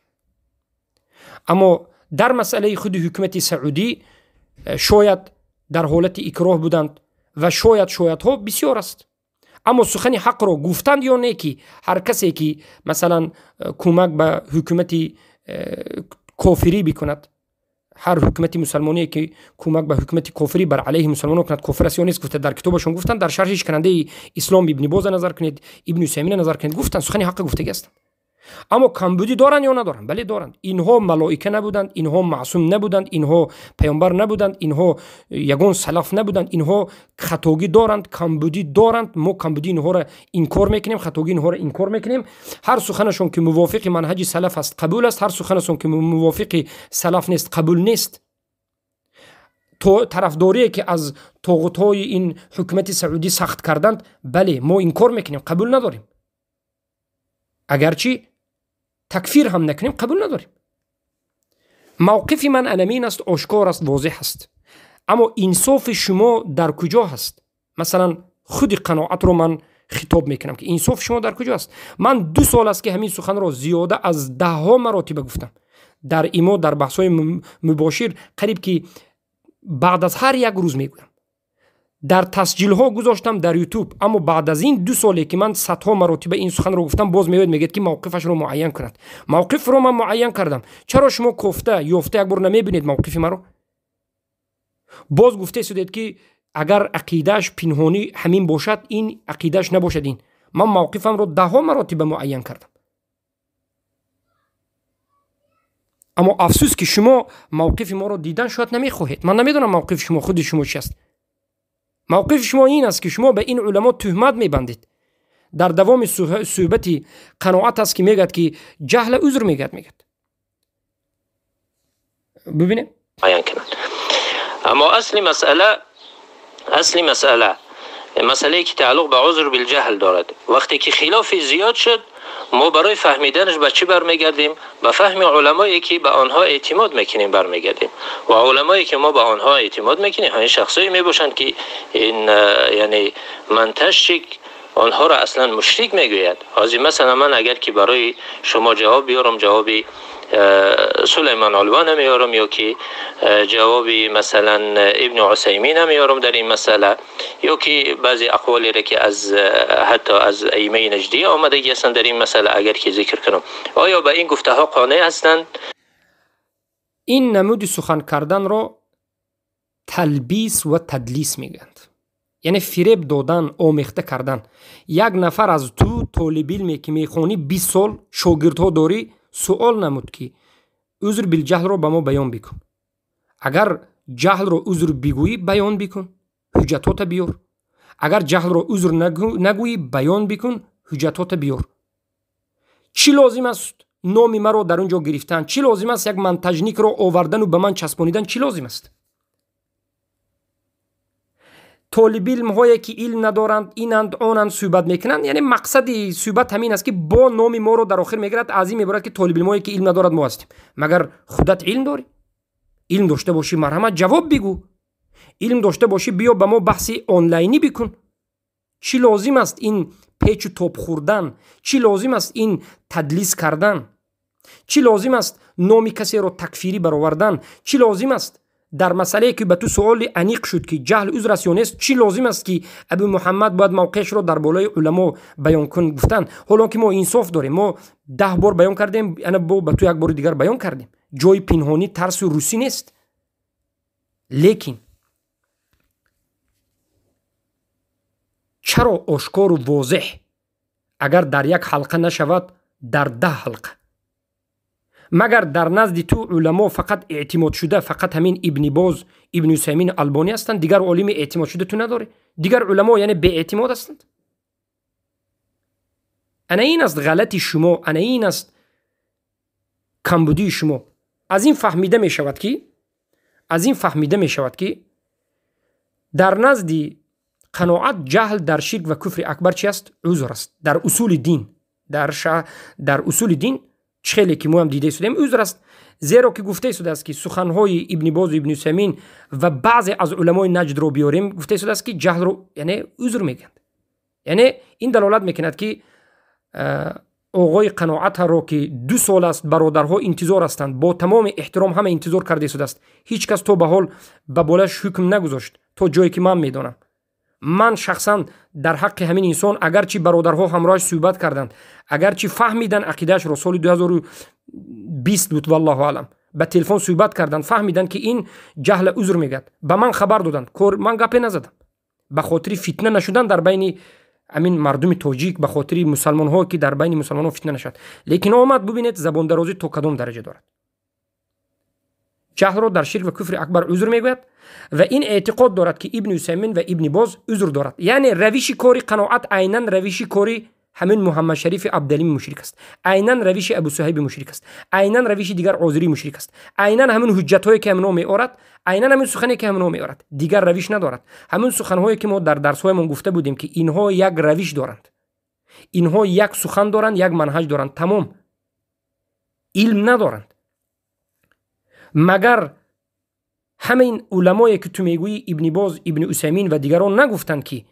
Аммо дар масъалаи худи ҳукумати Саудӣ шояд дар ҳолати икроҳ буданд ва шояд, шоядҳо бисёр аст. Аммо сухани ҳақро гуфтанд ё не, ки ҳар касе ки масалан кӯмак ба ҳукумати кофирӣ бикунад, ҳар ҳукумати мусалмоние ки кӯмак ба ҳукумати кофирӣ бар алайҳи мусалмонон кунад, кофир аст ё нест, гуфта дар китобашон гуфтанд. Дар шарҳи шиканандаи ислом Ибни Боза назар кунед, Ибни Усаймина назар кунед, гуфтанд, сухани ҳаққа гуфтагӣ ҳастанд. Аммо камбудӣ доранд ё надоранд? Бале, доранд. Инҳо малоика набуданд, инҳо маъсум набуданд, инҳо паёмбар набуданд, инҳо ягон салаф набуданд, инҳо хатогӣ доранд, камбудӣ доранд. Мо камбудии инҳоро инкор мекунем, хатогии инҳоро инкор мекунем. Ҳар суханашон ки мувофиқи манҳаҷи салаф аст, қабул аст, ҳар суханашон ки мувофиқи салаф нест, қабул нест. Тарафдорие ки аз тоғутҳои ин ҳукумати саудӣ сахт карданд, бале, мо инкор мекунем, қабул надорем. Агарчи такфир ҳам накунем, қабул надорем. Мавқифи ман анамин аст, ошкор аст, возеҳ аст. Аммо инсофи шумо дар куҷо ҳаст? Масалан, худи қаноатро ман хитоб мекунам, ки инсофи шумо дар куҷо аст? Ман 2 сол аст ки ҳамин суханро зиёда аз даҳҳо маротиба гуфтам. Дар имо, дар баҳсҳои мубошир қариб ки баъд аз ҳар як рӯз мегӯям. Дар тасҷилҳо гузоштам дар Ютуб, аммо баъд аз ин 2 соле ки ман садҳо маротиба ин суханро гуфтам, боз меояд мегӯяд ки мавқифашро муайян кунад. Мавқифро ман муайян кардам. Чаро шумо кофта ёфта як бор намебинед мавқифи маро? Боз гуфте судед ки агар ақидааш пинҳонӣ ҳамин бошад, ин ақидааш набошад. Ин ман мавқифамро даҳҳо маротиба муайян кардам. Аммо афсӯс ки шумо мавқифи моро дидан шояд намехоҳед. Ман намедонам мавқифи шумо, худи шумо чи аст. Мавқифи шумо ин аст ки шумо ба ин уламо туҳмат мебандед. Дар давоми суҳбати қаноат аст ки мегӯяд ки ҷаҳла узр мегӯяд. Бибинем. Аммо асли масъала, масъалае ки тааллуқ ба узр билҷаҳл дорад, вақте ки хилофи зиёд шуд, мо барои фаҳмиданаш ба чӣ бармегардем? Ба фаҳми уламое ки ба онҳо эътимод мекунем бармегардем. Ва уламое ки мо ба онҳо эътимод мекунем ҳамин шахсое мебошанд ки ин яъне манташик онҳоро аслан мушрик мегӯяд. Ҳозир масалан ман агар ки барои шумо ҷавоб биёрам, ҷавоби Сулаймон Олвон меорам ё ки ҷавоби масалан Ибни Усаймин меорам дар ин масъала, ё ки баъзе ақволеро ки аз ҳатто аз аимаи наҷдия омадагӣ ҳастанд дар ин масъала агар ки зикр кунам, оё ба ин гуфтаҳо қонеъ ҳастанд? Ин намуди сухан карданро талбис ва тадлис мегӯянд, яъне фиреб додан, омехта кардан. Як нафар аз ту толибилме ки мехонӣ 20 сол шогирдҳо дорӣ, суол намуд ки узр билҷаҳлро ба мо баён бикун. Агар ҷаҳлро узр бигӯӣ, баён бикун, ҳуҷҷатҳота биёр. Агар ҷаҳлро узр нагӯӣ, баён бикун, ҳуҷҷатҳота биёр. Чӣ лозим аст номи маро дар он ҷо гирифтан? Чӣ лозим аст як монтажникро овардану ба ман часпонидан? Чӣ лозим аст? Толибилмҳое ки илм надоранд, инанд, онанд, суҳбат мекунанд. Яъне мақсади суҳбат ҳамин аст ки бо номи моро дар охир мегирад, аз ин мебарад ки толибилмҳое ки илм надорад мо ҳастем. Магар худат илм дорӣ? Илм дошта бошӣ, марҳамат, ҷавоб бигӯ. Илм дошта бошӣ, биё ба мо баҳси онлайнӣ бикун. Чӣ лозим аст ин печу топ хӯрдан? Чӣ лозим аст ин тадлис кардан? Чӣ лозим аст номи касеро такфирӣ баровардан? Чӣ лозим аст дар масъалае ки ба ту суоли аниқ шуд ки ҷаҳл узр аст ё нест, чӣ лозим аст ки Абу Муҳаммад бояд мавқеашро дар болои уламо баён кун гуфтан? Ҳоло ки мо инсоф дорем, мо 10 бор баён кардем, ана бо ба ту як бори дигар баён кардем. Ҷои пинҳонӣ, тарсу русӣ нест. Лекин чаро ошкору возеҳ агар дар як ҳалқа нашавад, дар 10 ҳалқа? Магар дар назди ту уламо фақат эътимодшуда фақат ҳамин Ибни Боз, Ибни Усаймин, Албонӣ ҳастанд? Дигар олими эътимодшуда ту надорӣ? Дигар уламо яъне беэътимод ҳастанд? Ана ин аст ғалати шумо, ана ин аст камбудии шумо. Аз ин фаҳмида мешавад ки дар назди қаноат ҷаҳл дар ширк ва куфри акбар чи аст? Узр аст. Дар усули дин, дар усули дин чӣ хеле ки мо ҳам дида истодем, узр аст. Зеро ки гуфта истодааст ки суханҳои Ибни Бозу Ибни Усаймин ва баъзе аз уламои наҷдро биёрем, гуфта истодааст ки ҷаҳлро яъне узр мегӯянд. Яъне ин далолат мекунад ки оғои қаноатро ки 2 сол аст бародарҳо интизор ҳастанд, бо тамоми эҳтиром ҳама интизор карда истодааст. Ҳеҷ кас то ба ҳол ба болаш ҳукм нагузошт, то ҷое ки ман медонам. Ман шахсан дар ҳаққи ҳамин инсон, агарчи бародарҳо ҳамроҳаш суҳбат карданд, агарчи фаҳмиданд ақидаашро, соли 2020 буд, валлоҳу аълам, ба телефон суҳбат карданд, фаҳмиданд, ки ин ҷаҳла узр мегӯяд, ба ман хабар доданд, ман гапе назадам ба хотири фитна нашудан дар байни ҳамин мардуми тоҷик, ба хотири мусалмонҳо, ки дар байни мусалмонҳо фитна нашавад. Лекин омад, бубинед, забондарозӣ то кадом дараҷа дорад. Ҷаҳлро дар ширк ва куфри акбар узр мегӯяд ва ин эътиқод дорад, ки Ибни Усаймин ва Ибни Боз узр дорад. Яъне равиши кори Қаноат айнан равиши кори ҳамин Муҳаммадшарифи Абдалими мушрик аст, айнан равиши Абусуҳайби мушрик аст, айнан равиши дигар озирии мушрик аст, айнан ҳамин ҳуҷҷатҳое, ки ҳаминҳо меорад, айнан ҳамин сухане, ки ҳаминҳо меорад, дигар равиш надорад. Ҳамин суханҳое, ки мо дар дарсҳоямон гуфта будем, ки инҳо як равиш доранд, инҳо як сухан доранд, як манҳаҷ доранд, тамом, илм надоранд. Магар ҳамин уламое, ки ту мегӯӣ, Ибни Боз, Ибни Усаймин ва дигарон, нагуфтанд, ки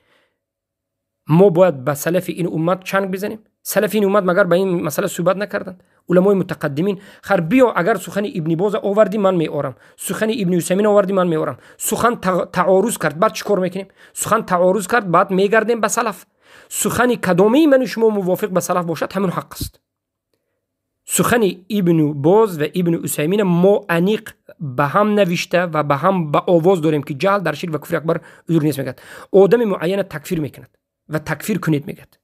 мо бояд ба салафи ин уммат чанг бизанем? Салафи ин уммат магар ба ин масъала суҳбат накарданд, уламои мутақаддимин? Хар, биё, агар сухани Ибни Боза овардӣ, ман меорам, сухани Ибни Усаймин овардӣ, ман меорам. Сухан таоруз кард, баъд чӣ кор мекунем? Сухан таоруз кард, баъд мегардем ба салаф. Сухани кадомии ману шумо мувофиқ ба салаф бошад, ҳамин ҳақ аст. Сухани Ибну Боз ва Ибну Усаймина мо аниқ ба ҳам навишта ва ба ҳам ба овоз дорем, ки ҷаҳл дар ширк ва куфри акбар узр нест мегӯяд, одами муайяна такфир мекунад ва такфир кунед мегӯяд.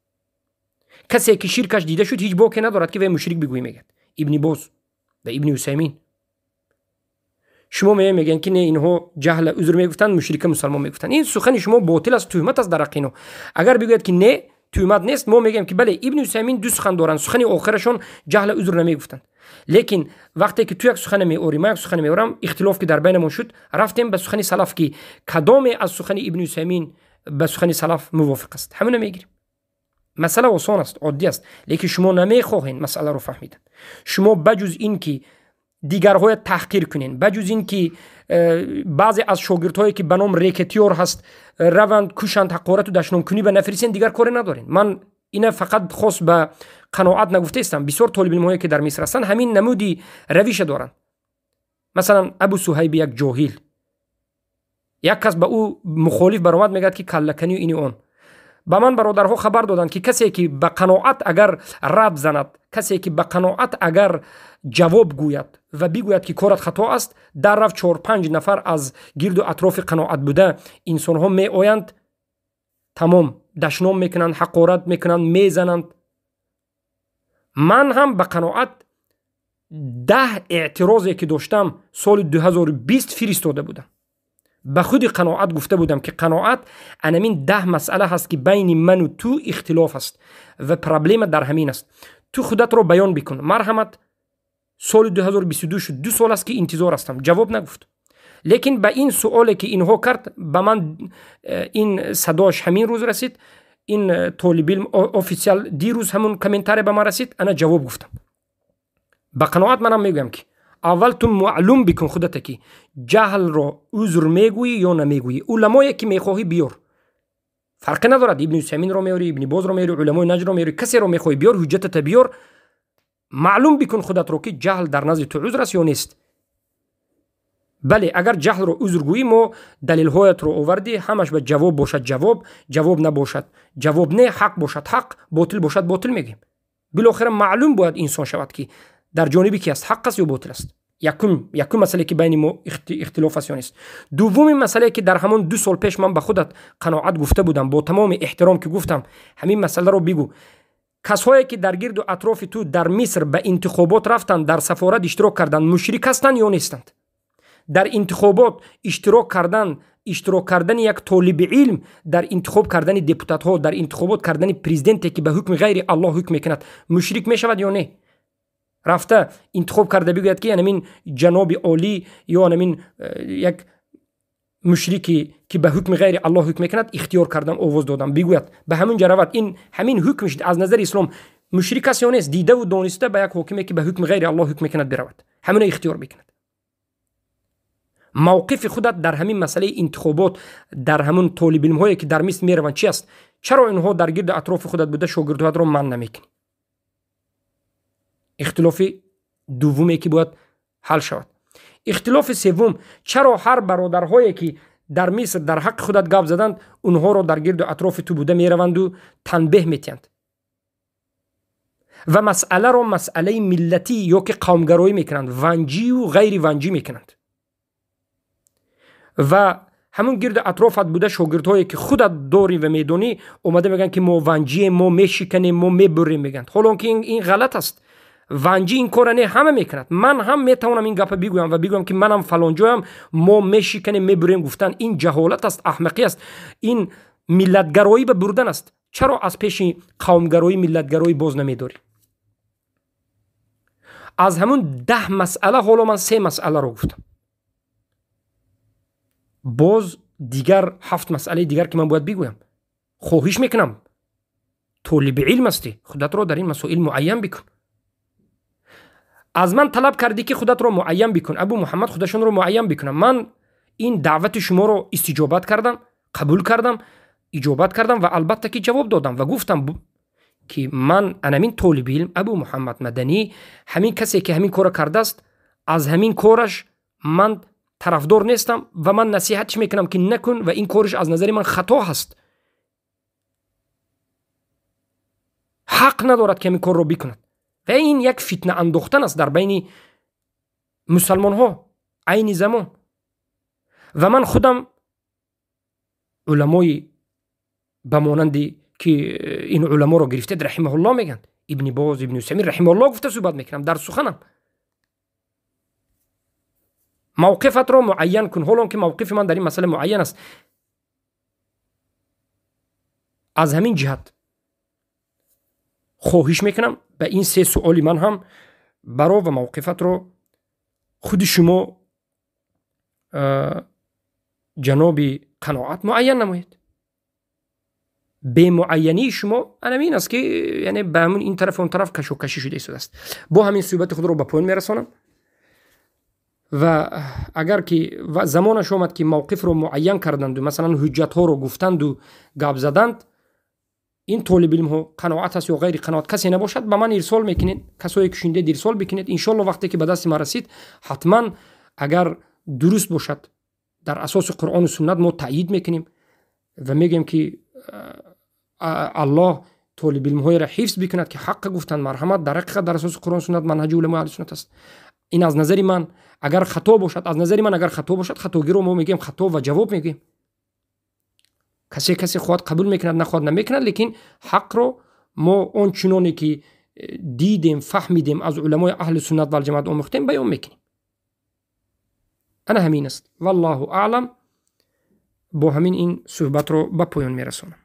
Касе ки ширкаш дида шуд, ҳеҷ боке надорад, ки вай мушрик бигӯӣ, мегӯяд Ибни Боз ва Ибни Усаймин. Шумо меоя мегӯянд, ки не, инҳо ҷаҳла узр мегуфтанд, мушрика мусалмон мегуфтанд. Ин сухани шумо ботил аст, туҳмат аст дар ҳаққи инҳо. Агар бигӯяд, ки не, туҳмат нест, мо мегӯем, ки бале, Ибни Усаймин ду сухан доранд, сухани охирашон ҷаҳла узр намегуфтанд. Лекин вақте ки ту як сухане меорӣ, ман як сухане меорам, ихтилоф ки дар байнамон шуд, рафтем ба сухани салаф, ки кадоме аз сухани Ибни Усаймин ба сухани салаф мувофиқ аст, ҳамина мегирем. Масъала осон аст, оддӣ аст, лекин шумо намехоҳед масъаларо фаҳмидан. Шумо ба ҷуз ин ки дигарҳоя таҳқир кунен, ба ҷуз ин ки баъзе аз шогирдҳое, ки ба ном рекетиёр ҳаст, раванд, кушанд, ҳақорату дашномкунӣ ба нафрисен, дигар коре надорен. Ман ина фақат хос ба Қаноат нагуфтаистам. Бисёр толибилмҳое, ки дар Миср ҳастанд, ҳамин намуди равиша доранд. Масалан, Абу Суҳайби як ҷоҳил, як кас ба ӯ мухолиф баромад, мегӯяд, ки каллаканию ини он. Ба ман бародарҳо хабар доданд, ки касе ки ба Қаноат агар рад занад, касе ки ба Қаноат агар ҷавоб гӯяд ва бигӯяд, ки корат хато аст, дар рафт чор-панҷ нафар аз гирду атрофи Қаноат буда инсонҳо меоянд, тамом, дашном мекунанд, ҳақорат мекунанд, мезананд. Ман ҳам ба Қаноат 10 эътирозе, ки доштам, соли 2020 фиристода будам. Ба худи Қаноат гуфта будам, ки Қаноат, анамин 10 масъала ҳаст, ки байни ману ту ихтилоф аст ва проблема дар ҳамин аст, ту худатро баён бикун, марҳамат. Соли 2022 шуд, 2 сол аст, ки интизор ҳастам, ҷавоб нагуфт. Лекин ба ин суоле, ки инҳо кард ба ман, ин садош ҳамин рӯз расид. Ин толибилм официал дирӯз ҳамун комментария ба ман расид, ана ҷавоб гуфтам ба Қаноат. Манам мегӯям, ки аввал ту маълум бикун худата, ки ҷаҳлро узр мегӯӣ ё намегӯӣ. Уламое, ки мехоҳӣ, биёр, фарқе надорад, Ибни Усайминро меорӣ, Ибни Бозро меорӣ, уламои Наҷдро меорӣ, касеро мехоҳӣ, биёр, ҳуҷҷатата биёр, маълум бикун худатро, ки ҷаҳл дар назди ту узр аст ё нест. Бале, агар ҷаҳлро узр гӯӣ, мо далелҳоятро овардӣ, ҳамаш ба ҷавоб бошад ҷавоб, ҷавоб набошад ҷавоб не, ҳақ бошад ҳақ, ботил бошад ботил мегӯем. Билохира маълум бояд инсон шавад, ки дар ҷониби ки аст, ҳақ аст ё ботил аст. Якум масъале, ки байни мо ихтилоф аст ё нест. Дуввуми масъале, ки дар ҳамон 2 сол пеш ман ба худат Қаноат гуфта будам, бо тамоми эҳтиром ки гуфтам, ҳамин масъаларо бигӯ: касҳое, ки дар гирду атрофи ту дар Миср ба интихобот рафтанд, дар сафорат иштирок карданд, мушрик ҳастанд ё нестанд? Дар интихобот иштирок кардан, иштирок кардани як толиби илм дар интихоб кардани депутатҳо, дар интихобот кардани президенте, ки ба ҳукми ғайри Аллоҳ ҳукм мекунад, мушрик мешавад ё не? Рафта интихоб карда бигӯяд, ки анамин ҷаноби олӣ ё анамин як мушрике, ки ба ҳукми ғайри Аллоҳ ҳукм мекунад, ихтиёр кардам, овоз додам, бигӯяд, ба ҳамин ҷа равад, ин ҳамин ҳукмш аз назари ислом мушрик аст ё нест? Дидаву дониста ба як ҳокиме, ки ба ҳукми ғайри Аллоҳ ҳукм мекунад, биравад, ҳамина ихтиёр мекунад. Мавқифи худат дар ҳамин масъалаи интихобот, дар ҳамун толибилмҳое, ки дар Миср мераванд, чи аст? Чаро инҳо дар гирду атрофи худат буда шогирдҳоятро манъ намекунӣ? Ихтилофи дуввуме, ки бояд ҳал шавад. Ихтилофи севум: чаро ҳар бародарҳое, ки дар Миср дар ҳаққи худат гап заданд, онҳоро дар гирду атрофи ту буда мераванду танбеҳ метиҳанд ва масъаларо масъалаи миллатӣ ё ки қавмгароӣ мекунанд, ванҷию ғайри ванҷӣ мекунанд. Ва ҳамун гирду атрофат буда шогирдҳое ки худат дорӣ ва медонӣ, омада мегӯянд ки мо ванҷием, мо мешиканем, мо мебурем, мегӯянд. Ҳоло ки ин ғалат аст. Ванҷӣ ин кора не ҳама мекунад. Ман ҳам метавонам ин гапа бигӯям ва бигӯям ки манам фалонҷоям, мо мешиканем, мебурем гуфтан ин ҷаҳолат аст, аҳмақӣ аст, ин миллатгароӣ ба бурдан аст. Чаро аз пеши қавмгароӣ, миллатгароӣ боз намедорӣ? Аз ҳамун 10 масъала ҳоло ман 3 масъаларо гуфтам. Боз дигар 7 масъалаи дигар ки ман бояд бигӯям. Хоҳиш мекунам, толиби илм ҳастӣ, худатро дар ин масоил муайян бикун. Аз ман талаб кардӣ ки худатро муайян бикун, Абу Муҳаммад худашонро муайян бикунам. Ман ин даъвати шуморо истиҷобат кардам, қабул кардам, иҷобат кардам ва албатта ки ҷавоб додам ва гуфтам ки ман анамин толиби илм Абу Муҳаммад Маданӣ, ҳамин касе ки ҳамин корро кардааст, аз ҳамин кораш ман тарафдор нестам ва ман насиҳатш мекунам ки накун ва ин кориш аз назари ман хато ҳаст. Ҳақ надорад ки ҳамин корро бикунад. Ва ин як фитна андохтан аст дар байни мусалмонҳо айни замон. Ва ман худам уламои ба монанди ки ин уламоро гирифтед раҳимаҳуллоҳ мегӯянд, Ибни Боз, Ибни Усаймин раҳимаҳуллоҳ гуфта суҳбат мекунам дар суханам. Мавқифатро муайян кун, ҳолон ки мавқифи ман дар ин масъала муайян аст. Аз ҳамин ҷиҳат хоҳиш мекунам ба ин 3 суоли ман ҳам баро ва мавқифатро худи шумо ҷаноби қаноат муайян намоед. Бемуайянии шумо анамин аст ки яъне ба ҳамун ин тараф он тараф кашокашӣ шуда истодааст. Бо ҳамин суҳбати худро ба поён мерасонам ва агар ки замонаш омад ки мавқифро муайян карданду, масалан ҳуҷҷатҳоро гуфтанду гап заданд, ин толибилмҳо қаноат аст ё ғайри қаноат касе набошад, ба ман ирсол мекунед, касое ки шунидаед ирсол бикунед. Иншоалло вақте ки ба дасти ман расид, ҳатман агар дуруст бошад дар асоси Қуръону суннат мо таъйид мекунем ва мегӯем ки Аллоҳ толибилмҳоеро ҳифз бикунад ки ҳаққа гуфтанд, марҳамат, дар ҳақиқат дар асоси Қуръону суннат манҳаҷи уламои аҳли суннат аст. Ин аз назари ман агар хато бошад, аз назари ман агар хато бошад, хатогиро мо мегӯем хато ва ҷавоб мегӯем. Касе хоҳад қабул мекунад, нахоҳад намекунад, лекин ҳақро мо он чуноне ки дидем, фаҳмидем, аз уламои аҳли суннат вал ҷамоат омӯхтем, баён мекунем. Ана ҳамин аст. Валлоҳу аълам. Бо ҳамин ин суҳбатро ба поён мерасонам.